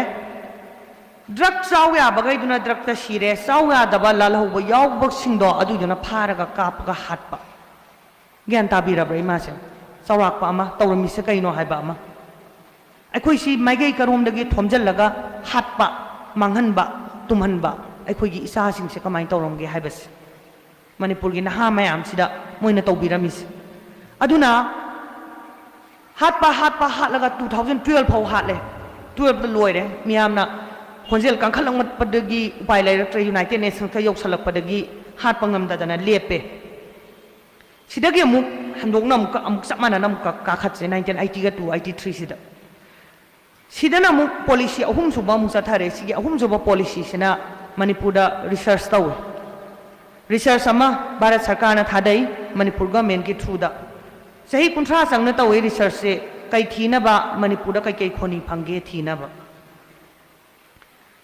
ꯗ꯭ꯔꯒ ꯆꯥꯎ ꯌꯥꯕꯈꯩꯗꯨꯅ ꯗ꯭ꯔꯒꯇ ꯁꯤꯔꯦ, ꯆꯥꯎ ꯌꯥꯗꯕ ꯂꯥꯜꯍꯧꯕ ꯌꯥꯎꯕꯁꯤꯡꯗꯣ ꯑꯗꯨꯏꯗꯨꯅ ꯐꯥꯔꯒ ꯀꯥꯞꯄꯒ ꯍꯥꯠꯄ꯫ ꯒ꯭ꯌꯥꯟ ꯇꯥꯕꯤꯔꯕ꯭ꯔꯥ ꯏꯃꯥꯁꯦ? ꯆꯥꯎꯔꯥꯛꯄ ꯑꯃ ꯇꯧꯔꯝꯃꯤꯁꯦ ꯀꯩꯅꯣ ꯍꯥꯏꯕ ꯑꯃ꯫ ꯑꯩꯈꯣꯏꯁꯤ ꯃꯥꯏꯀꯩ ꯀꯔꯣꯝꯗꯒꯤ ꯊꯣꯝꯖꯤꯜꯂꯒ ꯍꯥꯠꯄ, ꯃꯥꯡꯍꯟꯕ, ꯇꯨꯝꯍꯟꯕ, ꯑꯩꯈꯣꯏꯒꯤ ꯏꯆꯥꯁꯤꯡꯁꯦ ꯀꯃꯥꯏꯅ ꯇꯧꯔꯝꯒꯦ ꯍꯥꯏꯕꯁꯦ꯫ ꯃꯅꯤꯄꯨꯔꯒꯤ ꯅꯍꯥ ꯃꯌꯥꯝꯁꯤꯗ ꯃꯣꯏꯅ ꯇꯧꯕꯤꯔꯝꯃꯤꯁꯦ꯫ ꯑꯗꯨꯅ ꯍꯥꯠꯄ, ꯍꯥꯠꯄ, ꯍꯥꯠꯂꯒ two thousand twelve ꯐꯥꯎ ꯍꯥꯠꯂꯦ꯫ Twelveꯇ ꯂꯣꯏꯔꯦ꯫ ꯃꯤꯌꯥꯝꯅ ꯈꯣꯟꯖꯦꯜ ꯀꯟꯈꯠꯂꯛꯄꯗꯒꯤ ꯎꯄꯥꯏ ꯂꯩꯔꯛꯇ꯭ꯔꯦ, United Nationsꯇ ꯌꯧꯁꯜꯂꯛꯄꯗꯒꯤ ꯍꯥꯠꯄ ꯉꯝꯗꯗꯅ ꯂꯦꯞꯄꯦ꯫ ꯁꯤꯗꯒꯤ ꯑꯃꯨꯛ ꯍꯟꯗꯣꯛꯅ ꯑꯃꯨꯛꯀ, ꯑꯃꯨꯛ ꯆꯞ ꯃꯥꯟꯅꯅ ꯑꯃꯨꯛꯀ ꯀꯥꯈꯠꯁꯦ, nineteen eightyꯒ two eighty threeꯁꯤꯗ꯫ ꯁꯤꯗꯅ ꯑꯃꯨꯛ ꯄꯣꯂꯤꯁꯤ ꯑꯍꯨꯝꯁꯨꯕ ꯑꯃꯨꯛ ꯆꯠꯊꯔꯦ꯫ ꯁꯤꯒꯤ ꯑꯍꯨꯝꯁꯨꯕ ꯄꯣꯂꯤꯁꯤꯁꯤꯅ ꯃꯅꯤꯄꯨꯔꯗ ꯔꯤꯁꯔꯁ ꯇꯧꯏ꯫ ꯔꯤꯁꯔꯁ ꯑꯃ ꯚꯥꯔꯠ ꯁꯔꯀꯥꯔꯅ ꯊꯥꯗꯩ, ꯃꯅꯤꯄꯨꯔ ꯒꯚꯔꯟꯃꯦꯟꯠꯀꯤ throughꯗ꯫ ꯆꯍꯤ ꯀꯨꯟꯊ꯭ꯔꯥ ꯆꯪꯅ ꯇꯧꯏ ꯔꯤꯁꯔꯁꯁꯦ꯫ ꯀꯩ ꯊꯤꯅꯕ? ꯃꯅꯤꯄꯨꯔꯗ ꯀꯩꯀꯩ ꯈꯣꯅꯤ ꯐꯪꯒꯦ ꯊꯤꯅꯕ꯫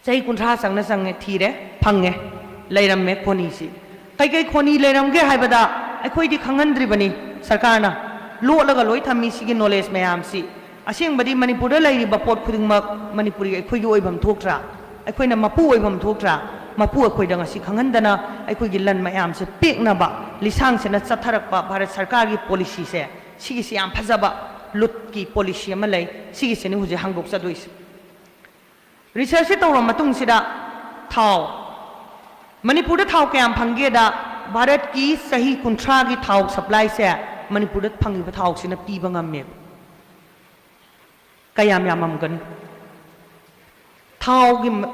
ꯆꯍꯤ ꯀꯨꯟꯊ꯭ꯔꯥ ꯆꯪꯅ ꯆꯪꯉꯦ, ꯊꯤꯔꯦ, ꯐꯪꯉꯦ, ꯂꯩꯔꯝꯃꯦ ꯈꯣꯅꯤꯁꯤ꯫ ꯀꯩꯀꯩ ꯈꯣꯅꯤ ꯂꯩꯔꯝꯒꯦ ꯍꯥꯏꯕꯗ ꯑꯩꯈꯣꯏꯗꯤ ꯈꯪꯍꯟꯗ꯭ꯔꯤꯕꯅꯤ꯫ ꯁꯔꯀꯥꯔꯅ ꯂꯣꯠꯂꯒ ꯂꯣꯏ ꯊꯝꯃꯤ ꯁꯤꯒꯤ ꯅꯣꯂꯦꯖ ꯃꯌꯥꯝꯁꯤ꯫ ꯑꯁꯦꯡꯕꯗꯤ ꯃꯅꯤꯄꯨꯔꯗ ꯂꯩꯔꯤꯕ ꯄꯣꯠ ꯈꯨꯗꯤꯡꯃꯛ ꯃꯅꯤꯄꯨꯔꯤ ꯑꯩꯈꯣꯏꯒꯤ ꯑꯣꯏꯐꯝ ꯊꯣꯛꯇ꯭ꯔꯥ? ꯑꯩꯈꯣꯏꯅ ꯃꯄꯨ ꯑꯣꯏꯐꯝ ꯊꯣꯛꯇ꯭ꯔꯥ? ꯃꯄꯨ ꯑꯩꯈꯣꯏꯗ ꯉꯁꯤ ꯈꯪꯍꯟꯗꯅ ꯑꯩꯈꯣꯏꯒꯤ ꯂꯟ ꯃꯌꯥꯝꯁꯦ ꯄꯦꯛꯅꯕ ꯂꯤꯁꯥꯡꯁꯤꯅ ꯆꯠꯊꯔꯛꯄ ꯚꯥꯔꯠ ꯁꯔꯀꯥꯔꯒꯤ ꯄꯣꯂꯤꯁꯤꯁꯦ, ꯁꯤꯒꯤꯁꯤ ꯌꯥꯝ ꯐꯖꯕ ꯂꯨꯠꯀꯤ ꯄꯣꯂꯤꯁꯤ ꯑꯃ ꯂꯩ꯫ ꯁꯤꯒꯤꯁꯤꯅꯤ ꯍꯧꯖꯤꯛ ꯍꯥꯡꯗꯣꯛꯆꯗꯣꯏꯁꯦ꯫ ꯔꯤꯁꯔꯁꯁꯦ ꯇꯧꯔꯕ ꯃꯇꯨꯡꯁꯤꯗ ꯊꯥꯎ, ꯃꯅꯤꯄꯨꯔꯗ ꯊꯥꯎ ꯀꯌꯥꯝ ꯐꯪꯒꯦꯗ, ꯚꯥꯔꯠꯀꯤ ꯆꯍꯤ ꯀꯨꯟꯊ꯭ꯔꯥꯒꯤ ꯊꯥꯎ ꯁꯄ꯭ꯂꯥꯏꯁꯦ ꯃꯅꯤꯄꯨꯔꯗ ꯐꯪꯉꯤꯕ ꯊꯥꯎꯁꯤꯅ ꯄꯤꯕ ꯉꯝꯃꯦꯕ꯫ ꯀꯌꯥꯝ ꯌꯥꯝꯃꯝꯒꯅꯤ? ꯊꯥꯎꯒꯤ ꯃ-,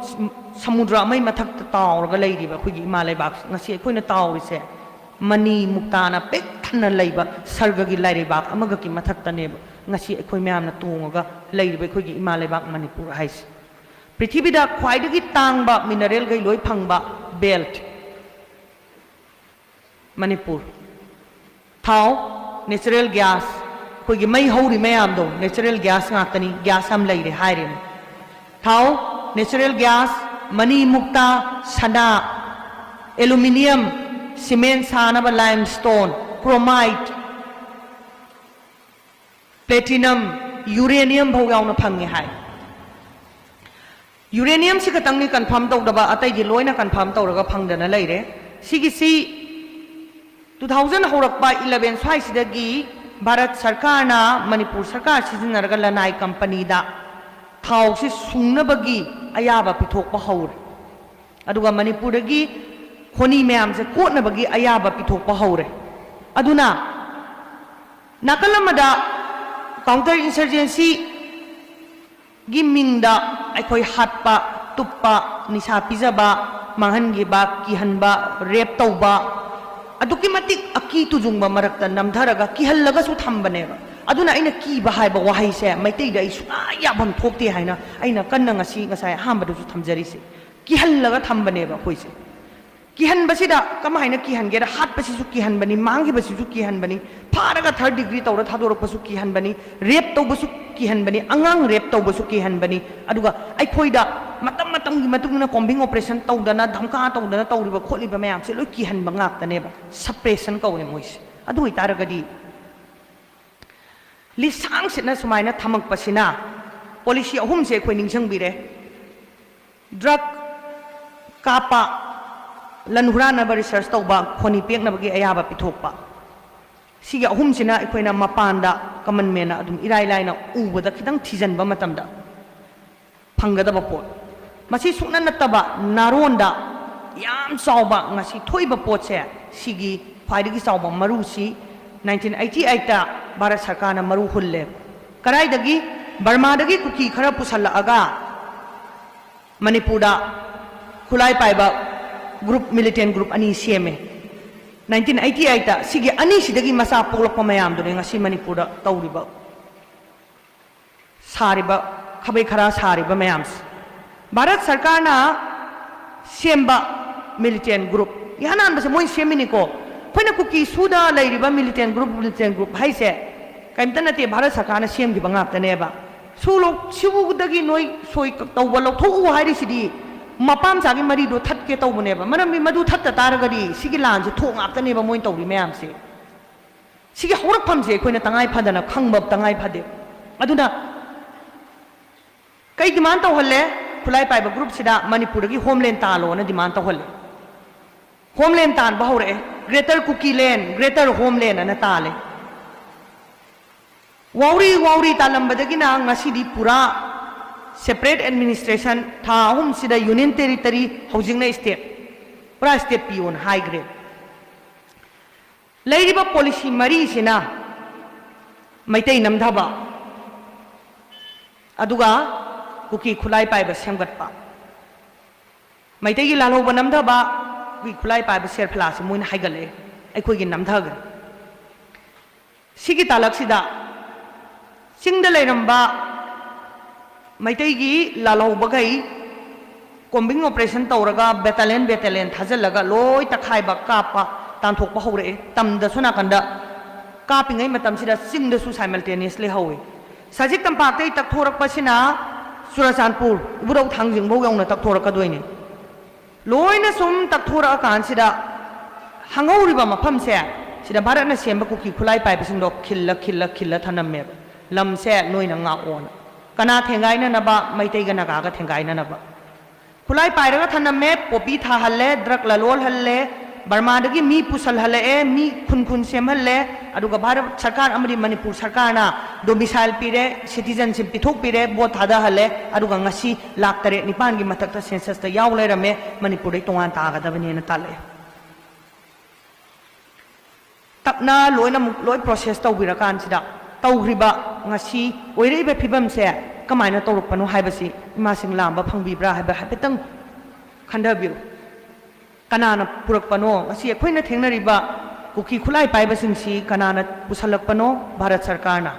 ꯁꯃꯨꯗ꯭ꯔ ꯑꯃꯒꯤ ꯃꯊꯛꯇ ꯇꯥꯎꯔꯒ ꯂꯩꯔꯤꯕ ꯑꯩꯈꯣꯏꯒꯤ ꯏꯃꯥ ꯂꯩꯕꯥꯛ, ꯉꯁꯤ ꯑꯩꯈꯣꯏꯅ ꯇꯥꯎꯔꯤꯁꯦ ꯃꯅꯤ ꯃꯨꯛꯇꯥꯅ ꯄꯤꯛ ꯊꯟꯅ ꯂꯩꯕ ꯁꯔꯒꯒꯤ ꯂꯥꯏꯔꯩꯕꯥꯛ ꯑꯃꯈꯛꯀꯤ ꯃꯊꯛꯇꯅꯦꯕ ꯉꯁꯤ ꯑꯩꯈꯣꯏ ꯃꯌꯥꯝꯅ ꯇꯣꯡꯉꯒ ꯂꯩꯔꯤꯕ ꯑꯩꯈꯣꯏꯒꯤ ꯏꯃꯥ ꯂꯩꯕꯥꯛ ꯃꯅꯤꯄꯨꯔ ꯍꯥꯏꯁꯦ꯫ ꯄ꯭ꯔꯤꯊꯤꯕꯤꯗ ꯈ꯭ꯋꯥꯏꯗꯒꯤ ꯇꯥꯡꯕ ꯃꯤꯅꯔꯦꯜꯈꯩ ꯂꯣꯏ ꯐꯪꯕ ꯕꯦꯜꯠ ꯃꯅꯤꯄꯨꯔ꯫ ꯊꯥꯎ, ꯅꯦꯆꯔꯦꯜ ꯒ꯭ꯌꯥꯁ, ꯑꯩꯈꯣꯏꯒꯤ ꯃꯩ ꯍꯧꯔꯤ ꯃꯌꯥꯝꯗꯣ ꯅꯦꯆꯔꯦꯜ ꯒ꯭ꯌꯥꯁ ꯉꯥꯛꯇꯅꯤ, ꯒ꯭ꯌꯥꯁ ꯌꯥꯝ ꯂꯩꯔꯦ ꯍꯥꯏꯔꯤꯅꯤ꯫ ꯊꯥꯎ, ꯅꯦꯆꯔꯦꯜ ꯒ꯭ꯌꯥꯁ, ꯃꯅꯤ ꯃꯨꯛꯇꯥ, ꯁꯅꯥ, ꯑꯦꯂꯨꯃꯤꯅꯤꯌꯝ, ꯁꯤꯃꯦꯟ ꯁꯥꯅꯕ ꯂꯥꯏꯝ ꯁ꯭ꯇꯣꯟ, ꯀ꯭ꯔꯣꯃꯥꯏꯠ, ꯄ꯭ꯂꯦꯇꯤꯅꯝ, ꯌꯨꯔꯦꯅꯤꯌꯝ ꯐꯥꯎ ꯌꯥꯎꯅ ꯐꯪꯉꯦ ꯍꯥꯏ꯫ ꯌꯨꯔꯦꯅꯤꯌꯝꯁꯤ ꯈꯛꯇꯪꯅꯤ ꯀꯟꯐꯥꯔꯝ ꯇꯧꯗꯕ, ꯑꯇꯩꯗꯤ ꯂꯣꯏꯅ ꯀꯟꯐꯥꯔꯝ ꯇꯧꯔꯒ ꯐꯪꯗꯅ ꯂꯩꯔꯦ꯫ ꯁꯤꯒꯤꯁꯤ ꯇꯨ ꯊꯥꯎꯖꯟ ꯍꯧꯔꯛꯄ ꯏꯂꯚꯦꯟ ꯁ꯭ꯋꯥꯏꯁꯤꯗꯒꯤ ꯚꯥꯔꯠ ꯁꯔꯀꯥꯔꯅ ꯃꯅꯤꯄꯨꯔ ꯁꯔꯀꯥꯔ ꯁꯤꯖꯤꯟꯅꯔꯒ ꯂꯅꯥꯏ ꯀꯝꯄꯅꯤꯗ ꯊꯥꯎꯁꯤ ꯁꯨꯡꯅꯕꯒꯤ ꯑꯌꯥꯕ ꯄꯤꯊꯣꯛꯄ ꯍꯧꯔꯦ꯫ ꯑꯗꯨꯒ ꯃꯅꯤꯄꯨꯔꯗꯒꯤ ꯈꯣꯅꯤ ꯃꯌꯥꯝꯁꯦ ꯀꯣꯠꯅꯕꯒꯤ ꯑꯌꯥꯕ ꯄꯤꯊꯣꯛꯄ ꯍꯧꯔꯦ꯫ ꯑꯗꯨꯅ ꯅꯥꯀꯜ ꯑꯃꯗ ꯀꯥꯎꯟꯇꯔ ꯏꯟꯁꯔꯖꯦꯟꯁꯤꯒꯤ ꯃꯤꯡꯗ ꯑꯩꯈꯣꯏ ꯍꯥꯠꯄ, ꯇꯨꯞꯄ, ꯅꯤꯁꯥ ꯄꯤꯖꯕ, ꯃꯥꯡꯍꯟꯈꯤꯕ, ꯀꯤꯍꯟꯕ, ꯔꯦꯞ ꯇꯧꯕ, ꯑꯗꯨꯛꯀꯤ ꯃꯇꯤꯛ ꯑꯀꯤ ꯇꯨꯖꯨꯡꯕ ꯃꯔꯛꯇ ꯅꯝꯊꯔꯒ ꯀꯤꯍꯜꯂꯒꯁꯨ ꯊꯝꯕꯅꯦꯕ꯫ ꯑꯗꯨꯅ ꯑꯩꯅ ꯀꯤꯕ ꯍꯥꯏꯕ ꯋꯥꯍꯩꯁꯦ ꯃꯩꯇꯩꯗ ꯑꯩ ꯁꯨꯡꯌꯥ ꯌꯥꯐꯝ ꯊꯣꯛꯇꯦ ꯍꯥꯏꯅ ꯑꯩꯅ ꯀꯟꯅ ꯉꯁꯤ, ꯉꯁꯥꯏ ꯑꯍꯥꯟꯕꯗꯁꯨ ꯊꯝꯖꯔꯤꯁꯦ꯫ ꯀꯤꯍꯜꯂꯒ ꯊꯝꯕꯅꯦꯕ ꯑꯩꯈꯣꯏꯁꯦ꯫ ꯀꯤꯍꯟꯕꯁꯤꯗ ꯀꯃꯥꯏꯅ ꯀꯤꯍꯟꯒꯦꯗ? ꯍꯥꯠꯄꯁꯤꯁꯨ ꯀꯤꯍꯟꯕꯅꯤ, ꯃꯥꯡꯈꯤꯕꯁꯤꯁꯨ ꯀꯤꯍꯟꯕꯅꯤ, ꯐꯥꯔꯒ ꯊꯥꯔꯠ ꯗꯤꯒ꯭ꯔꯤ ꯇꯧꯔ ꯊꯥꯗꯣꯔꯛꯄꯁꯨ ꯀꯤꯍꯟꯕꯅꯤ, ꯔꯦꯞ ꯇꯧꯕꯁꯨ ꯀꯤꯍꯟꯕꯅꯤ, ꯑꯉꯥꯡ ꯔꯦꯞ ꯇꯧꯕꯁꯨ ꯀꯤꯍꯟꯕꯅꯤ꯫ ꯑꯗꯨꯒ ꯑꯩꯈꯣꯏꯗ ꯃꯇꯝ ꯃꯇꯝꯒꯤ ꯃꯇꯨꯡ ꯏꯟꯅ ꯀꯣꯝꯕꯤꯡ ꯑꯣꯄꯔꯦꯁꯟ ꯇꯧꯗꯅ, ꯙꯝꯀꯥ ꯇꯧꯗꯅ ꯇꯧꯔꯤꯕ ꯈꯣꯠꯂꯤꯕ ꯃꯌꯥꯝꯁꯦ ꯂꯣꯏ ꯀꯤꯍꯟꯕ ꯉꯥꯛꯇꯅꯦꯕ꯫ ꯁꯄ꯭ꯔꯦꯁꯟ ꯀꯧꯔꯦ ꯃꯣꯏꯁꯦ꯫ ꯑꯗꯨ ꯑꯣꯏꯇꯥꯔꯒꯗꯤ ꯂꯤꯁꯥꯡꯁꯤꯠꯅ ꯁꯨꯃꯥꯏꯅ ꯊꯝꯃꯛꯄꯁꯤꯅ ꯄꯣꯂꯤꯁꯤ ꯑꯍꯨꯝꯁꯦ ꯑꯩꯈꯣꯏ ꯅꯤꯡꯁꯤꯡꯕꯤꯔꯦ꯫ ꯗ꯭ꯔꯒ ꯀꯥꯞꯄ, ꯂꯟ ꯍꯨꯔꯥꯟꯅꯕ ꯔꯤꯁꯔꯁ ꯇꯧꯕ, ꯈꯣꯅꯤ ꯄꯦꯛꯅꯕꯒꯤ ꯑꯌꯥꯕ ꯄꯤꯊꯣꯛꯄ꯫ ꯁꯤꯒꯤ ꯑꯍꯨꯝꯁꯤꯅ ꯑꯩꯈꯣꯏꯅ ꯃꯄꯥꯟꯗ ꯀꯃꯟ ꯃꯦꯟꯅ ꯑꯗꯨꯝ ꯏꯔꯥꯏ ꯂꯥꯏꯅ ꯎꯕꯗ ꯈꯤꯇꯪ ꯊꯤꯖꯤꯟꯕ ꯃꯇꯝꯗ ꯐꯪꯒꯗꯕ ꯄꯣꯠ꯫ ꯃꯁꯤ ꯁꯨꯡꯅ ꯅꯠꯇꯕ ꯅꯥꯔꯣꯟꯗ ꯌꯥꯝ ꯆꯥꯎꯕ ꯉꯁꯤ ꯊꯣꯛꯏꯕ ꯄꯣꯠꯁꯦ, ꯁꯤꯒꯤ ꯈ꯭ꯋꯥꯏꯗꯒꯤ ꯆꯥꯎꯕ ꯃꯔꯨꯁꯤ ꯅꯥꯏꯟꯇꯤꯟ ꯑꯩꯠꯇꯤ ꯑꯩꯠꯇ ꯚꯥꯔꯠ ꯁꯔꯀꯥꯔꯅ ꯃꯔꯨ ꯍꯨꯜꯂꯦ꯫ ꯀꯗꯥꯏꯗꯒꯤ? ꯕꯔꯃꯥꯗꯒꯤ ꯀꯨꯀꯤ ꯈꯔ ꯄꯨꯁꯜꯂꯛꯑꯒ ꯃꯅꯤꯄꯨꯔꯗ ꯈꯨꯠꯂꯥꯏ ꯄꯥꯏꯕ ꯒ꯭ꯔꯨꯞ, ꯃꯤꯂꯤꯇꯦꯟ ꯒ꯭ꯔꯨꯞ ꯑꯅꯤ ꯁꯦꯝꯃꯦ ꯅꯥꯏꯟꯇꯤꯟ ꯑꯩꯠꯇꯤ ꯑꯩꯠꯇ꯫ ꯁꯤꯒꯤ ꯑꯅꯤꯁꯤꯗꯒꯤ ꯃꯆꯥ ꯄꯣꯛꯂꯛꯄ ꯃꯌꯥꯝꯗꯨꯅꯤ ꯉꯁꯤ ꯃꯅꯤꯄꯨꯔꯗ ꯇꯧꯔꯤꯕ, ꯁꯥꯔꯤꯕ, ꯈꯥꯕꯩ ꯈꯔꯥ ꯁꯥꯔꯤꯕ ꯃꯌꯥꯝꯁꯦ꯫ ꯚꯥꯔꯠ ꯁꯔꯀꯥꯔꯅ ꯁꯦꯝꯕ ꯃꯤꯂꯤꯇꯦꯟ ꯒ꯭ꯔꯨꯞ, ꯏꯍꯥꯟ ꯍꯥꯟꯕꯁꯦ ꯃꯣꯏꯅ ꯁꯦꯝꯃꯤꯅꯤꯀꯣ꯫ ꯑꯩꯈꯣꯏꯅ ꯀꯨꯀꯤ ꯁꯨꯗ ꯂꯩꯔꯤꯕ ꯃꯤꯂꯤꯇꯦꯟ ꯒ꯭ꯔꯨꯞ, ꯃꯤꯂꯤꯇꯦꯟ ꯒ꯭ꯔꯨꯞ ꯍꯥꯏꯁꯦ ꯀꯔꯤꯝꯇ ꯅꯠꯇꯦ, ꯚꯥꯔꯠ ꯁꯔꯀꯥꯔꯅ ꯁꯦꯝꯈꯤꯕ ꯉꯥꯛꯇꯅꯦꯕ꯫ ꯁꯨ ꯂꯧ-, ꯁꯨꯗꯒꯤ ꯅꯣꯏ ꯁꯣꯏ ꯇꯧꯕ ꯂꯧꯊꯣꯛꯎ ꯍꯥꯏꯔꯤꯁꯤꯗꯤ ꯃꯄꯥ ꯃꯆꯥꯒꯤ ꯃꯔꯤꯗꯣ ꯊꯠꯀꯦ ꯇꯧꯕꯅꯦꯕ꯫ ꯃꯔꯝꯗꯤ ꯃꯗꯨ ꯊꯠꯇ ꯇꯥꯔꯒꯗꯤ ꯁꯤꯒꯤ ꯂꯥꯟꯁꯦ ꯊꯣꯛ ꯉꯥꯛꯇꯅꯦꯕ ꯃꯣꯏꯅ ꯇꯧꯔꯤ ꯃꯌꯥꯝꯁꯦ꯫ ꯁꯤꯒꯤ ꯍꯧꯔꯛꯐꯝꯁꯦ ꯑꯩꯈꯣꯏꯅ ꯇꯉꯥꯏ ꯐꯗꯅ ꯈꯪꯕ ꯇꯉꯥꯏ ꯐꯗꯦ꯫ ꯑꯗꯨꯅ ꯀꯩ ꯗꯤꯃꯥꯟ ꯇꯧꯍꯜꯂꯦ? ꯈꯨꯠꯂꯥꯏ ꯄꯥꯏꯕ ꯒ꯭ꯔꯨꯞꯁꯤꯗ ꯃꯅꯤꯄꯨꯔꯗꯒꯤ ꯍꯣꯝꯂꯦꯟ ꯇꯥꯜꯂꯣꯅ ꯗꯤꯃꯥꯟ ꯇꯧꯍꯜꯂꯦ꯫ ꯍꯣꯝꯂꯦꯟ ꯇꯥꯟꯕ ꯍꯧꯔꯛꯑꯦ꯫ ꯒ꯭ꯔꯦꯇꯔ ꯀꯨꯀꯤꯂꯦꯟ, ꯒ꯭ꯔꯦꯇꯔ ꯍꯣꯝꯂꯦꯟ ꯑꯅ ꯇꯥꯜꯂꯦ꯫ ꯋꯥꯎꯔꯤ ꯋꯥꯎꯔꯤ ꯇꯥꯜꯂꯝꯕꯗꯒꯤꯅ ꯉꯁꯤꯗꯤ ꯄꯨꯔꯥ ꯁꯦꯄꯔꯦꯠ ꯑꯦꯗꯃꯤꯅꯤꯁꯇ꯭ꯔꯦꯁꯟ, ꯊꯥ ꯑꯍꯨꯝꯁꯤꯗ ꯌꯨꯅꯤꯌꯟ ꯇꯦꯔꯤꯇꯔꯤ, ꯍꯧꯖꯤꯛꯅ ꯁ꯭ꯇꯦꯠ, ꯄꯨꯔꯥ ꯁ꯭ꯇꯦꯠ ꯄꯤꯌꯣꯅ ꯍꯥꯏꯈ꯭ꯔꯦ꯫ ꯂꯩꯔꯤꯕ ꯄꯣꯂꯤꯁꯤ ꯃꯔꯤꯁꯤꯅ ꯃꯩꯇꯩ ꯅꯝꯊꯕ, ꯑꯗꯨꯒ ꯀꯨꯀꯤ ꯈꯨꯠꯂꯥꯏ ꯄꯥꯏꯕ ꯁꯦꯝꯒꯠꯄ꯫ ꯃꯩꯇꯩꯒꯤ ꯂꯥꯜꯍꯧꯕ ꯅꯝꯊꯕ, ꯀꯨꯀꯤ ꯈꯨꯠꯂꯥꯏ ꯄꯥꯏꯕ ꯁꯦꯔꯐꯂꯥꯁꯤ ꯃꯣꯏꯅ ꯍꯥꯏꯒꯠꯂꯛꯑꯦ, ꯑꯩꯈꯣꯏꯒꯤ ꯅꯝꯊꯈ꯭ꯔꯦ꯫ ꯁꯤꯒꯤ ꯇꯥꯂꯛꯁꯤꯗ ꯆꯤꯡꯗ ꯂꯩꯔꯝꯕ ꯃꯩꯇꯩꯒꯤ ꯂꯥꯜꯍꯧꯕꯈꯩ Combing operation ꯇꯧꯔꯒ battalion battalion ꯊꯥꯖꯤꯜꯂꯒ ꯂꯣꯏ ꯇꯛꯈꯥꯏꯕ, ꯀꯥꯞꯄ, ꯇꯥꯟꯊꯣꯛꯄ ꯍꯧꯔꯛꯑꯦ꯫ ꯇꯝꯗꯁꯨ ꯅꯥꯀꯟꯗ ꯀꯥꯞꯄꯤꯉꯩ ꯃꯇꯝꯁꯤꯗ ꯆꯤꯡꯗꯁꯨ simultaneously ꯍꯧꯏ꯫ ꯁꯖꯤꯛ ꯇꯝꯄꯥꯛꯇꯒꯤ ꯇꯛꯊꯣꯔꯛꯄꯁꯤꯅ ꯆꯨꯔꯆꯥꯟꯄꯨꯔ, ꯏꯕꯨꯙꯧ ꯊꯥꯡꯖꯤꯡꯐꯧ ꯌꯧꯅ ꯇꯛꯊꯣꯔꯛꯀꯗꯣꯏꯅꯤ꯫ ꯂꯣꯏꯅ ꯁꯨꯝ ꯇꯛꯊꯣꯔꯛꯑꯀꯥꯟꯁꯤꯗ ꯍꯪꯍꯧꯔꯤꯕ ꯃꯐꯝꯁꯦ, ꯁꯤꯗ ꯚꯥꯔꯠꯅ ꯁꯦꯝꯕ ꯀꯨꯀꯤ ꯈꯨꯠꯂꯥꯏ ꯄꯥꯏꯕꯁꯤꯡꯗꯣ ꯈꯤꯜꯂ, ꯈꯤꯜꯂ, ꯈꯤꯜꯂ ꯊꯅꯝꯃꯦꯕ꯫ ꯂꯝꯁꯦ ꯅꯣꯏꯅ ꯉꯥꯛꯑꯣꯅ꯫ ꯀꯅꯥ ꯊꯦꯡꯒꯥꯏꯅꯅꯕ? ꯃꯩꯇꯩꯒ ꯅꯥꯒꯥꯒ ꯊꯦꯡꯒꯥꯏꯅꯅꯕ꯫ ꯈꯨꯠꯂꯥꯏ ꯄꯥꯏꯔꯒ ꯊꯅꯝꯃꯦ, poppy ꯊꯥꯍꯜꯂꯦ, drug ꯂꯂꯣꯜꯍꯜꯂꯦ, ꯕꯔꯃꯥꯗꯒꯤ ꯃꯤ ꯄꯨꯁꯜꯍꯜꯂꯛꯑꯦ, ꯃꯤ ꯈꯨꯟ ꯈꯨꯟ ꯁꯦꯝꯍꯜꯂꯦ, ꯑꯗꯨꯒ ꯚꯥꯔꯠ ꯁꯔꯀꯥꯔ ꯑꯃꯗꯤ ꯃꯅꯤꯄꯨꯔ ꯁꯔꯀꯥꯔꯅ domicile ꯄꯤꯔꯦ, citizenship ꯄꯤꯊꯣꯛꯄꯤꯔꯦ, vote ꯊꯥꯗꯍꯜꯂꯦ, ꯑꯗꯨꯒ ꯉꯁꯤ ꯂꯥꯈ ꯇꯔꯦꯠ ꯅꯤꯄꯥꯟꯒꯤ ꯃꯊꯛꯇ censusꯇ ꯌꯥꯎ ꯂꯩꯔꯝꯃꯦ, ꯃꯅꯤꯄꯨꯔꯗꯩ ꯇꯣꯉꯥꯟ ꯇꯥꯒꯗꯕꯅꯦꯅ ꯇꯥꯜꯂꯛꯑꯦ꯫ ꯇꯞꯅ ꯂꯣꯏꯅꯃꯛ ꯂꯣꯏ process ꯇꯧꯕꯤꯔꯀꯥꯟꯁꯤꯗ ꯇꯧꯈ꯭ꯔꯤꯕ ꯉꯁꯤ ꯑꯣꯏꯔꯛꯏꯕ ꯐꯤꯕꯝꯁꯦ ꯀꯃꯥꯏꯅ ꯇꯧꯔꯛꯄꯅꯣ ꯍꯥꯏꯕꯁꯤ ꯏꯃꯥꯁꯤꯡ ꯂꯥꯝꯕ ꯐꯪꯕꯤꯕ꯭ꯔꯥ ꯍꯥꯏꯕ ꯍꯥꯏꯐꯦꯠꯇꯪ ꯈꯟꯊꯕꯤꯌꯨ꯫ ꯀꯅꯥꯅ ꯄꯨꯔꯛꯄꯅꯣ? ꯉꯁꯤ ꯑꯩꯈꯣꯏꯅ ꯊꯦꯡꯅꯔꯤꯕ ꯀꯨꯀꯤ ꯈꯨꯠꯂꯥꯏ ꯄꯥꯏꯕꯁꯤꯡꯁꯤ ꯀꯅꯥꯅ ꯄꯨꯁꯜꯂꯛꯄꯅꯣ? ꯚꯥꯔꯠ ꯁꯔꯀꯥꯔꯅ꯫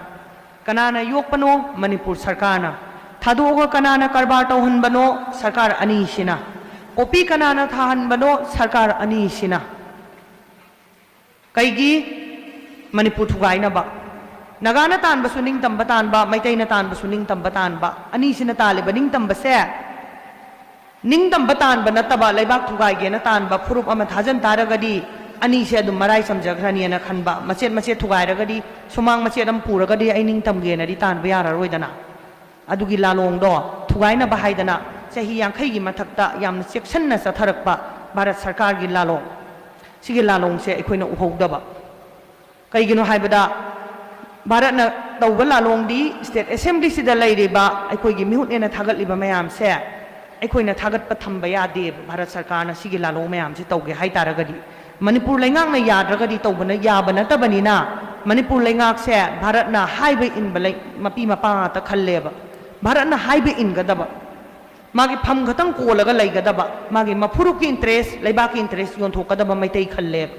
ꯀꯅꯥꯅ ꯌꯣꯛꯄꯅꯣ? ꯃꯅꯤꯄꯨꯔ ꯁꯔꯀꯥꯔꯅ꯫ ꯊꯥꯗꯣꯛꯑꯒ ꯀꯅꯥꯅ ꯀꯔꯕꯥꯔ ꯇꯧꯍꯟꯕꯅꯣ? ꯁꯔꯀꯥꯔ ꯑꯅꯤꯁꯤꯅ꯫ Poppy ꯀꯅꯥꯅ ꯊꯥꯍꯟꯕꯅꯣ? ꯁꯔꯀꯥꯔ ꯑꯅꯤꯁꯤꯅ꯫ ꯀꯩꯒꯤ? ꯃꯅꯤꯄꯨꯔ ꯊꯨꯒꯥꯏꯅꯕ꯫ ꯅꯥꯒꯥꯅ ꯇꯥꯟꯕꯁꯨ ꯅꯤꯡꯇꯝꯕ ꯇꯥꯟꯕ, ꯃꯩꯇꯩꯅ ꯇꯥꯟꯕꯁꯨ ꯅꯤꯡꯇꯝꯕ ꯇꯥꯟꯕ꯫ ꯑꯅꯤꯁꯤꯅ ꯇꯥꯜꯂꯤꯕ ꯅꯤꯡꯇꯝꯕꯁꯦ ꯅꯤꯡꯇꯝꯕ ꯇꯥꯟꯕ ꯅꯠꯇꯕ, ꯂꯩꯕꯥꯛ ꯊꯨꯒꯥꯏꯒꯦꯅ ꯇꯥꯟꯕ ꯐꯨꯔꯨꯞ ꯑꯃ ꯊꯥꯖꯟ ꯇꯥꯔꯒꯗꯤ ꯑꯅꯤꯁꯦ ꯑꯗꯨꯝ ꯃꯔꯥꯏ ꯆꯝꯖꯈ꯭ꯔꯅꯤꯅ ꯈꯟꯕ꯫ ꯃꯆꯦꯠ ꯃꯆꯦꯠ ꯊꯨꯒꯥꯏꯔꯒꯗꯤ, ꯁꯨꯃꯥꯡ ꯃꯆꯦꯠ ꯑꯃ ꯄꯨꯔꯒꯗꯤ ꯑꯩ ꯅꯤꯡꯇꯝꯒꯦꯅꯗꯤ ꯇꯥꯟꯕ ꯌꯥꯔꯔꯣꯏꯗꯅ꯫ ꯑꯗꯨꯒꯤ ꯂꯥꯂꯣꯡꯗꯣ ꯊꯨꯒꯥꯏꯅꯕ ꯍꯥꯏꯗꯅ ꯆꯍꯤ ꯌꯥꯡꯈꯩꯒꯤ ꯃꯊꯛꯇ ꯌꯥꯝꯅ ꯆꯦꯛꯁꯤꯟꯅ ꯆꯠꯊꯔꯛꯄ ꯚꯥꯔꯠ ꯁꯔꯀꯥꯔꯒꯤ ꯂꯥꯂꯣꯡ, ꯁꯤꯒꯤ ꯂꯥꯂꯣꯡꯁꯦ ꯑꯩꯈꯣꯏꯅ ꯎꯍꯧꯗꯕ꯫ ꯀꯩꯒꯤꯅꯣ ꯍꯥꯏꯕꯗ, ꯚꯥꯔꯠꯅ ꯇꯧꯕ ꯂꯥꯂꯣꯡꯗꯤ state assemblyꯁꯤꯗ ꯂꯩꯔꯤꯕ ꯑꯩꯈꯣꯏꯒꯤ ꯃꯤꯍꯨꯠꯅꯦꯅ ꯊꯥꯒꯠꯂꯤꯕ ꯃꯌꯥꯝꯁꯦ ꯑꯩꯈꯣꯏꯅ ꯊꯥꯒꯠꯄ ꯊꯝꯕ ꯌꯥꯗꯦꯕ꯫ ꯚꯥꯔꯠ ꯁꯔꯀꯥꯔꯅ ꯁꯤꯒꯤ ꯂꯥꯂꯣꯡ ꯃꯌꯥꯝꯁꯤ ꯇꯧꯒꯦ ꯍꯥꯏ ꯇꯥꯔꯒꯗꯤ, ꯃꯅꯤꯄꯨꯔ ꯂꯩꯉꯥꯛꯅ ꯌꯥꯗ꯭ꯔꯒꯗꯤ ꯇꯧꯕꯅ ꯌꯥꯕ ꯅꯠꯇꯕꯅꯤꯅ, ꯃꯅꯤꯄꯨꯔ ꯂꯩꯉꯥꯛꯁꯦ ꯚꯥꯔꯠꯅ ꯍꯥꯏꯕ ꯏꯟꯕ ꯂꯩ-, ꯃꯄꯤ ꯃꯄꯥ ꯉꯥꯛꯇ ꯈꯜꯂꯦꯕ꯫ ꯚꯥꯔꯠꯅ ꯍꯥꯏꯕ ꯏꯟꯒꯗꯕ, ꯃꯥꯒꯤ ꯐꯝ ꯈꯛꯇꯪ ꯀꯣꯜꯂꯒ ꯂꯩꯒꯗꯕ, ꯃꯥꯒꯤ ꯃꯐꯨꯔꯨꯞꯀꯤ interest, ꯂꯩꯕꯥꯛꯀꯤ interest ꯌꯣꯟꯊꯣꯛꯀꯗꯕ ꯃꯩꯇꯩ ꯈꯜꯂꯦꯕ꯫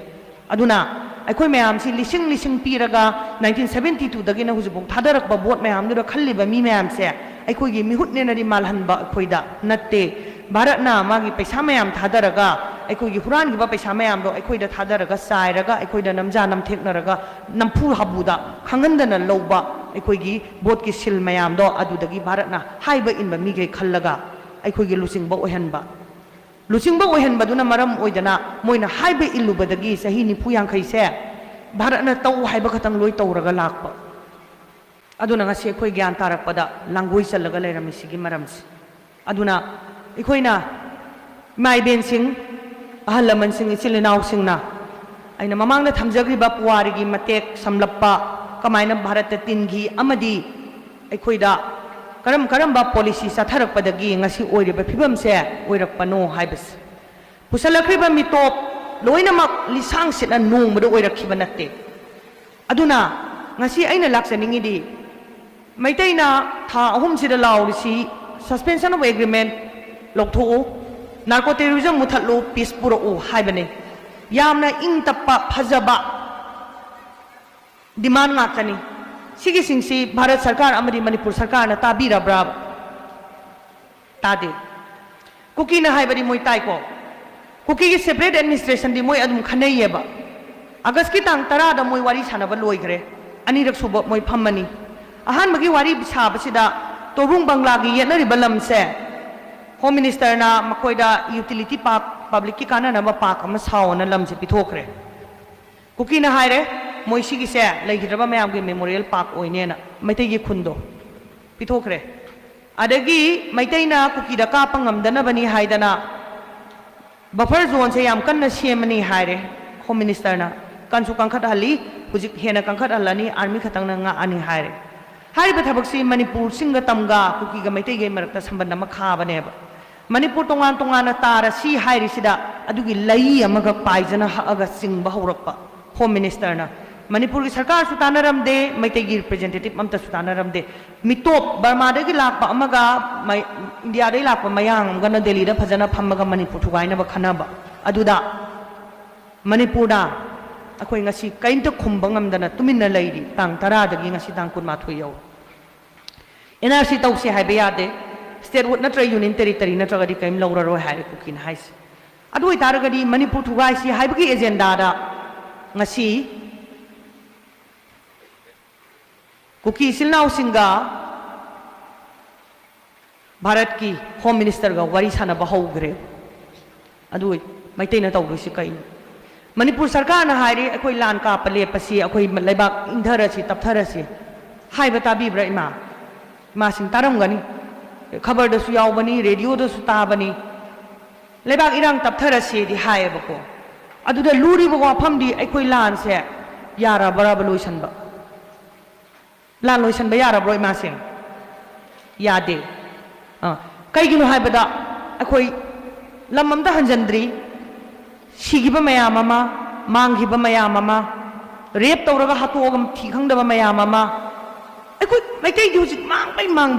ꯑꯗꯨꯅ ꯑꯩꯈꯣꯏ ꯃꯌꯥꯝꯁꯤ ꯂꯤꯁꯤꯡ ꯂꯤꯁꯤꯡ ꯄꯤꯔꯒ nineteen seventy twoꯗꯒꯤꯅ ꯍꯧꯖꯤꯛꯐꯥꯎ ꯊꯥꯗꯔꯛꯄ vote ꯃꯌꯥꯝꯗꯨꯗ ꯈꯜꯂꯤꯕ ꯃꯤ ꯃꯌꯥꯝꯁꯦ ꯑꯩꯈꯣꯏꯒꯤ ꯃꯤꯍꯨꯠꯅꯦꯅꯗꯤ ꯃꯥꯜꯍꯟꯕ ꯑꯩꯈꯣꯏꯗ ꯅꯠꯇꯦ꯫ ꯚꯥꯔꯠꯅ ꯃꯥꯒꯤ ꯄꯩꯁꯥ ꯃꯌꯥꯝ ꯊꯥꯗꯔꯒ, ꯑꯩꯈꯣꯏꯒꯤ ꯍꯨꯔꯥꯟꯈꯤꯕ ꯄꯩꯁꯥ ꯃꯌꯥꯝꯗꯣ ꯑꯩꯈꯣꯏꯗ ꯊꯥꯗꯔꯒ, ꯆꯥꯏꯔꯒ, ꯑꯩꯈꯣꯏꯗ ꯅꯝꯖꯥ ꯅꯝꯊꯦꯛꯅꯔꯒ, ꯅꯝꯐꯨ ꯍꯥꯕꯨꯗ ꯈꯪꯍꯟꯗꯅ ꯂꯧꯕ ꯑꯩꯈꯣꯏꯒꯤ ꯚꯣꯠꯀꯤ ꯁꯤꯜ ꯃꯌꯥꯝꯗꯣ, ꯑꯗꯨꯗꯒꯤ ꯚꯥꯔꯠꯅ ꯍꯥꯏꯕ ꯏꯟꯕ ꯃꯤꯈꯩ ꯈꯜꯂꯒ ꯑꯩꯈꯣꯏꯒꯤ ꯂꯨꯆꯤꯡꯕ ꯑꯣꯏꯍꯟꯕ꯫ ꯂꯨꯆꯤꯡꯕ ꯑꯣꯏꯍꯟꯕꯗꯨꯅ ꯃꯔꯝ ꯑꯣꯏꯗꯅ ꯃꯣꯏꯅ ꯍꯥꯏꯕ ꯏꯜꯂꯨꯕꯗꯒꯤ ꯆꯍꯤ ꯅꯤꯐꯨ ꯌꯥꯡꯈꯩꯁꯦ ꯚꯥꯔꯠꯅ ꯇꯧ ꯍꯥꯏꯕ ꯈꯛꯇꯪ ꯂꯣꯏ ꯇꯧꯔꯒ ꯂꯥꯛꯄ꯫ ꯑꯗꯨꯅ ꯉꯁꯤ ꯑꯩꯈꯣꯏ ꯒ꯭ꯌꯥꯟ ꯇꯥꯔꯛꯄꯗ ꯂꯥꯡꯒꯣꯏ ꯆꯜꯂꯒ ꯂꯩꯔꯝꯃꯤ ꯁꯤꯒꯤ ꯃꯔꯝꯁꯦ꯫ ꯑꯗꯨꯅ ꯑꯩꯈꯣꯏꯅ ꯏꯃꯥ ꯏꯕꯦꯟꯁꯤꯡ, ꯑꯍꯜ ꯂꯃꯟꯁꯤꯡ, ꯏꯆꯤꯜ ꯏꯅꯥꯎꯁꯤꯡꯅ ꯑꯩꯅ ꯃꯃꯥꯡꯗ ꯊꯝꯖꯈ꯭ꯔꯤꯕ ꯄꯨꯋꯥꯔꯤꯒꯤ ꯃꯇꯦꯛ ꯁꯝꯂꯞꯄ, ꯀꯃꯥꯏꯅ ꯚꯥꯔꯠꯇ ꯇꯤꯟꯈꯤ ꯑꯃꯗꯤ ꯑꯩꯈꯣꯏꯗ ꯀꯔꯝ ꯀꯔꯝꯕ ꯄꯣꯂꯤꯁꯤ ꯆꯠꯊꯔꯛꯄꯗꯒꯤ ꯉꯁꯤ ꯑꯣꯏꯔꯤꯕ ꯐꯤꯕꯝꯁꯦ ꯑꯣꯏꯔꯛꯄꯅꯣ ꯍꯥꯏꯕꯁꯦ꯫ ꯄꯨꯁꯜꯂꯛꯈ꯭ꯔꯤꯕ ꯃꯤꯇꯣꯞ ꯂꯣꯏꯅꯃꯛ ꯂꯤꯁꯥꯡ ꯁꯤꯠꯅ ꯅꯣꯡꯃꯗ ꯑꯣꯏꯔꯛꯈꯤꯕ ꯅꯠꯇꯦ꯫ ꯑꯗꯨꯅ ꯉꯁꯤ ꯑꯩꯅ ꯂꯥꯛꯆꯅꯤꯡꯉꯤꯗꯤ, ꯃꯩꯇꯩꯅ ꯊꯥ ꯑꯍꯨꯝꯁꯤꯗ ꯂꯥꯎꯔꯤꯁꯤ, suspension of agreement ꯂꯧꯊꯣꯛꯎ, narco terrorism ꯃꯨꯊꯠꯂꯨ, peace ꯄꯨꯔꯛꯎ ꯍꯥꯏꯕꯅꯤ꯫ ꯌꯥꯝꯅ ꯏꯪ ꯇꯞꯄ, ꯐꯖꯕ demand ꯉꯥꯛꯇꯅꯤ꯫ ꯁꯤꯒꯤꯁꯤꯡꯁꯤ ꯚꯥꯔꯠ ꯁꯔꯀꯥꯔ ꯑꯃꯗꯤ ꯃꯅꯤꯄꯨꯔ ꯁꯔꯀꯥꯔꯅ ꯇꯥꯕꯤꯔꯕ꯭ꯔꯥ? ꯇꯥꯗꯦ꯫ ꯀꯨꯀꯤꯅ ꯍꯥꯏꯕꯗꯤ ꯃꯣꯏ ꯇꯥꯏꯀꯣ꯫ ꯀꯨꯀꯤꯒꯤ separate administrationꯗꯤ ꯃꯣꯏ ꯑꯗꯨꯝ ꯈꯟꯅꯩꯌꯦꯕ꯫ ꯑꯥꯒꯁꯀꯤ ꯇꯥꯡ ꯇꯔꯥꯗ ꯃꯣꯏ ꯋꯥꯔꯤ ꯁꯥꯟꯅꯕ ꯂꯣꯏꯈ꯭ꯔꯦ꯫ ꯑꯅꯤꯔꯛ ꯁꯨꯕ ꯃꯣꯏ ꯐꯝꯃꯅꯤ꯫ ꯑꯍꯥꯟꯕꯒꯤ ꯋꯥꯔꯤ ꯁꯥꯕꯁꯤꯗ ꯇꯣꯔꯕꯨꯡ ꯕꯪꯂꯥꯒꯤ ꯌꯦꯠꯅꯔꯤꯕ ꯂꯝꯁꯦ Home Ministerꯅ ꯃꯈꯣꯏꯗ utility park, publicꯀꯤ ꯀꯥꯟꯅꯅꯕ park ꯑꯃ ꯁꯥꯎꯑꯣꯅ ꯂꯝꯁꯦ ꯄꯤꯊꯣꯛꯈ꯭ꯔꯦ꯫ ꯀꯨꯀꯤꯅ ꯍꯥꯏꯔꯦ, ꯃꯣꯏ ꯁꯤꯒꯤꯁꯦ ꯂꯩꯈꯤꯗ꯭ꯔꯕ ꯃꯌꯥꯝꯒꯤ memorial park ꯑꯣꯏꯅꯦꯅ, ꯃꯩꯇꯩꯒꯤ ꯈꯨꯟꯗꯣ ꯄꯤꯊꯣꯛꯈ꯭ꯔꯦ꯫ ꯑꯗꯒꯤ ꯃꯩꯇꯩꯅ ꯀꯨꯀꯤꯗ ꯀꯥꯞꯄ ꯉꯝꯗꯅꯕꯅꯤ ꯍꯥꯏꯗꯅ buffer zoneꯁꯦ ꯌꯥꯝ ꯀꯟꯅ ꯁꯦꯝꯃꯅꯤ ꯍꯥꯏꯔꯦ Home Ministerꯅ꯫ ꯀꯟꯁꯨ ꯀꯟꯈꯠꯍꯜꯂꯤ, ꯍꯧꯖꯤꯛ ꯍꯦꯟꯅ ꯀꯟꯈꯠꯍꯜꯂꯅꯤ, army ꯈꯛꯇꯪꯅ ꯉꯥꯛꯑꯅꯤ ꯍꯥꯏꯔꯦ꯫ ꯍꯥꯏꯔꯤꯕ ꯊꯕꯛꯁꯤ ꯃꯅꯤꯄꯨꯔ ꯆꯤꯡꯒ ꯇꯝꯒ ꯀꯨꯀꯤꯒ ꯃꯩꯇꯩꯒꯤ ꯃꯔꯛꯇ ꯁꯝꯕꯟ ꯑꯃ ꯈꯥꯕꯅꯦꯕ꯫ ꯃꯅꯤꯄꯨꯔ ꯇꯣꯉꯥꯟ ꯇꯣꯉꯥꯟꯅ ꯇꯥꯔꯁꯤ ꯍꯥꯏꯔꯤꯁꯤꯗ ꯑꯗꯨꯒꯤ ꯂꯩ ꯑꯃꯒ ꯄꯥꯏꯖꯅ ꯍꯛꯑꯒ ꯆꯤꯡꯕ ꯍꯧꯔꯛꯄ꯫ Home Ministerꯅ ꯃꯅꯤꯄꯨꯔꯒꯤ ꯁꯔꯀꯥꯔꯁꯨ ꯇꯥꯟꯅꯔꯝꯗꯦ, ꯃꯩꯇꯩꯒꯤ representative ꯑꯝꯇꯁꯨ ꯇꯥꯟꯅꯔꯝꯗꯦ꯫ ꯃꯤꯇꯣꯞ ꯕꯔꯃꯥꯗꯒꯤ ꯂꯥꯛꯄ ꯑꯃꯒ ꯃꯩ-, ꯏꯟꯗꯤꯌꯥꯗꯒꯤ ꯂꯥꯛꯄ ꯃꯌꯥꯡ ꯑꯃꯒꯅ ꯗꯦꯜꯂꯤꯗ ꯐꯖꯅ ꯐꯝꯃꯒ ꯃꯅꯤꯄꯨꯔ ꯊꯨꯒꯥꯏꯅꯕ ꯈꯟꯅꯕ꯫ ꯑꯗꯨꯗ ꯃꯅꯤꯄꯨꯔꯗ ꯑꯩꯈꯣꯏ ꯉꯁꯤ ꯀꯔꯤꯝꯇ ꯈꯨꯝꯕ ꯉꯝꯗꯅ ꯇꯨꯃꯤꯟꯅ ꯂꯩꯔꯤ꯫ ꯇꯥꯡ ꯇꯔꯥꯗꯒꯤ ꯉꯁꯤ ꯇꯥꯡ ꯀꯨꯟꯃꯥꯊꯣꯏ ꯌꯧꯔꯦ꯫ NRC ꯇꯧꯁꯤ ꯍꯥꯏꯕ ꯌꯥꯗꯦ꯫ ꯁ꯭ꯇꯦꯠꯍꯨꯗ ꯅꯠꯇ꯭ꯔꯒ ꯌꯨꯅꯤꯌꯟ ꯇꯦꯔꯤꯇꯔꯤ ꯅꯠꯇ꯭ꯔꯒꯗꯤ ꯀꯔꯤꯝ ꯂꯧꯔꯔꯣꯏ ꯍꯥꯏꯔꯦ ꯀꯨꯀꯤꯅ ꯍꯥꯏꯁꯦ꯫ ꯑꯗꯨ ꯑꯣꯏꯇꯥꯔꯒꯗꯤ ꯃꯅꯤꯄꯨꯔ ꯊꯨꯒꯥꯏꯁꯤ ꯍꯥꯏꯕꯒꯤ ꯑꯦꯖꯦꯟꯗꯥꯗ ꯉꯁꯤ ꯀꯨꯀꯤ ꯏꯆꯤꯜ ꯏꯅꯥꯎꯁꯤꯡꯒ ꯚꯥꯔꯠꯀꯤ ꯍꯣꯝ ꯃꯤꯅꯤꯁꯇꯔꯒ ꯋꯥꯔꯤ ꯁꯥꯟꯅꯕ ꯍꯧꯈ꯭ꯔꯦ꯫ ꯑꯗꯨ ꯃꯩꯇꯩꯅ ꯇꯧꯗꯣꯏꯁꯤ ꯀꯩꯅꯣ? ꯃꯅꯤꯄꯨꯔ ꯁꯔꯀꯥꯔꯅ ꯍꯥꯏꯔꯤ, "ꯑꯩꯈꯣꯏ ꯂꯥꯟ ꯀꯥꯞꯄ ꯂꯦꯞꯄꯁꯤ, ꯑꯩꯈꯣꯏ ꯂꯩꯕꯥꯛ ꯏꯪꯊꯔꯁꯤ, ꯇꯞꯊꯔꯁꯤ" ꯍꯥꯏꯕ ꯇꯥꯕꯤꯕ꯭ꯔꯥ, ꯏꯃꯥ? ꯏꯃꯥꯁꯤꯡ ꯇꯥꯔꯝꯒꯅꯤ, ꯈꯕꯔꯗꯁꯨ ꯌꯥꯎꯕꯅꯤ, ꯔꯦꯗꯤꯑꯣꯗꯁꯨ ꯇꯥꯕꯅꯤ꯫ "ꯂꯩꯕꯥꯛ ꯏꯔꯥꯡ ꯇꯞꯊꯔꯁꯦꯗꯤ" ꯍꯥꯏꯌꯦꯕꯀꯣ꯫ ꯑꯗꯨꯗ ꯂꯨꯔꯤꯕ ꯋꯥꯐꯝꯗꯤ ꯑꯩꯈꯣꯏ ꯂꯥꯟꯁꯦ ꯌꯥꯔꯕ꯭ꯔꯕ ꯂꯣꯏꯁꯟꯕ? ꯂꯥꯟ ꯂꯣꯏꯁꯟꯕ ꯌꯥꯔꯕ꯭ꯔꯣ, ꯏꯃꯥꯁꯤꯡ? ꯌꯥꯗꯦ꯫ ꯑꯥ, ꯀꯩꯒꯤꯅꯣ ꯍꯥꯏꯕꯗ, ꯑꯩꯈꯣꯏ ꯂꯝ ꯑꯝꯇ ꯍꯟꯖꯟꯗ꯭ꯔꯤ, ꯁꯤꯈꯤꯕ ꯃꯌꯥꯝ ꯑꯃ, ꯃꯥꯡꯈꯤꯕ ꯃꯌꯥꯝ ꯑꯃ, ꯔꯦꯞ ꯇꯧꯔꯒ ꯍꯥꯠꯇꯣꯛꯑꯒ ꯊꯤ ꯈꯪꯗꯕ ꯃꯌꯥꯝ ꯑꯃ꯫ ꯑꯩꯈꯣꯏ ꯃꯩꯇꯩꯗꯤ ꯍꯧꯖꯤꯛ ꯃꯥꯡꯕꯩ ꯃꯥꯡꯕ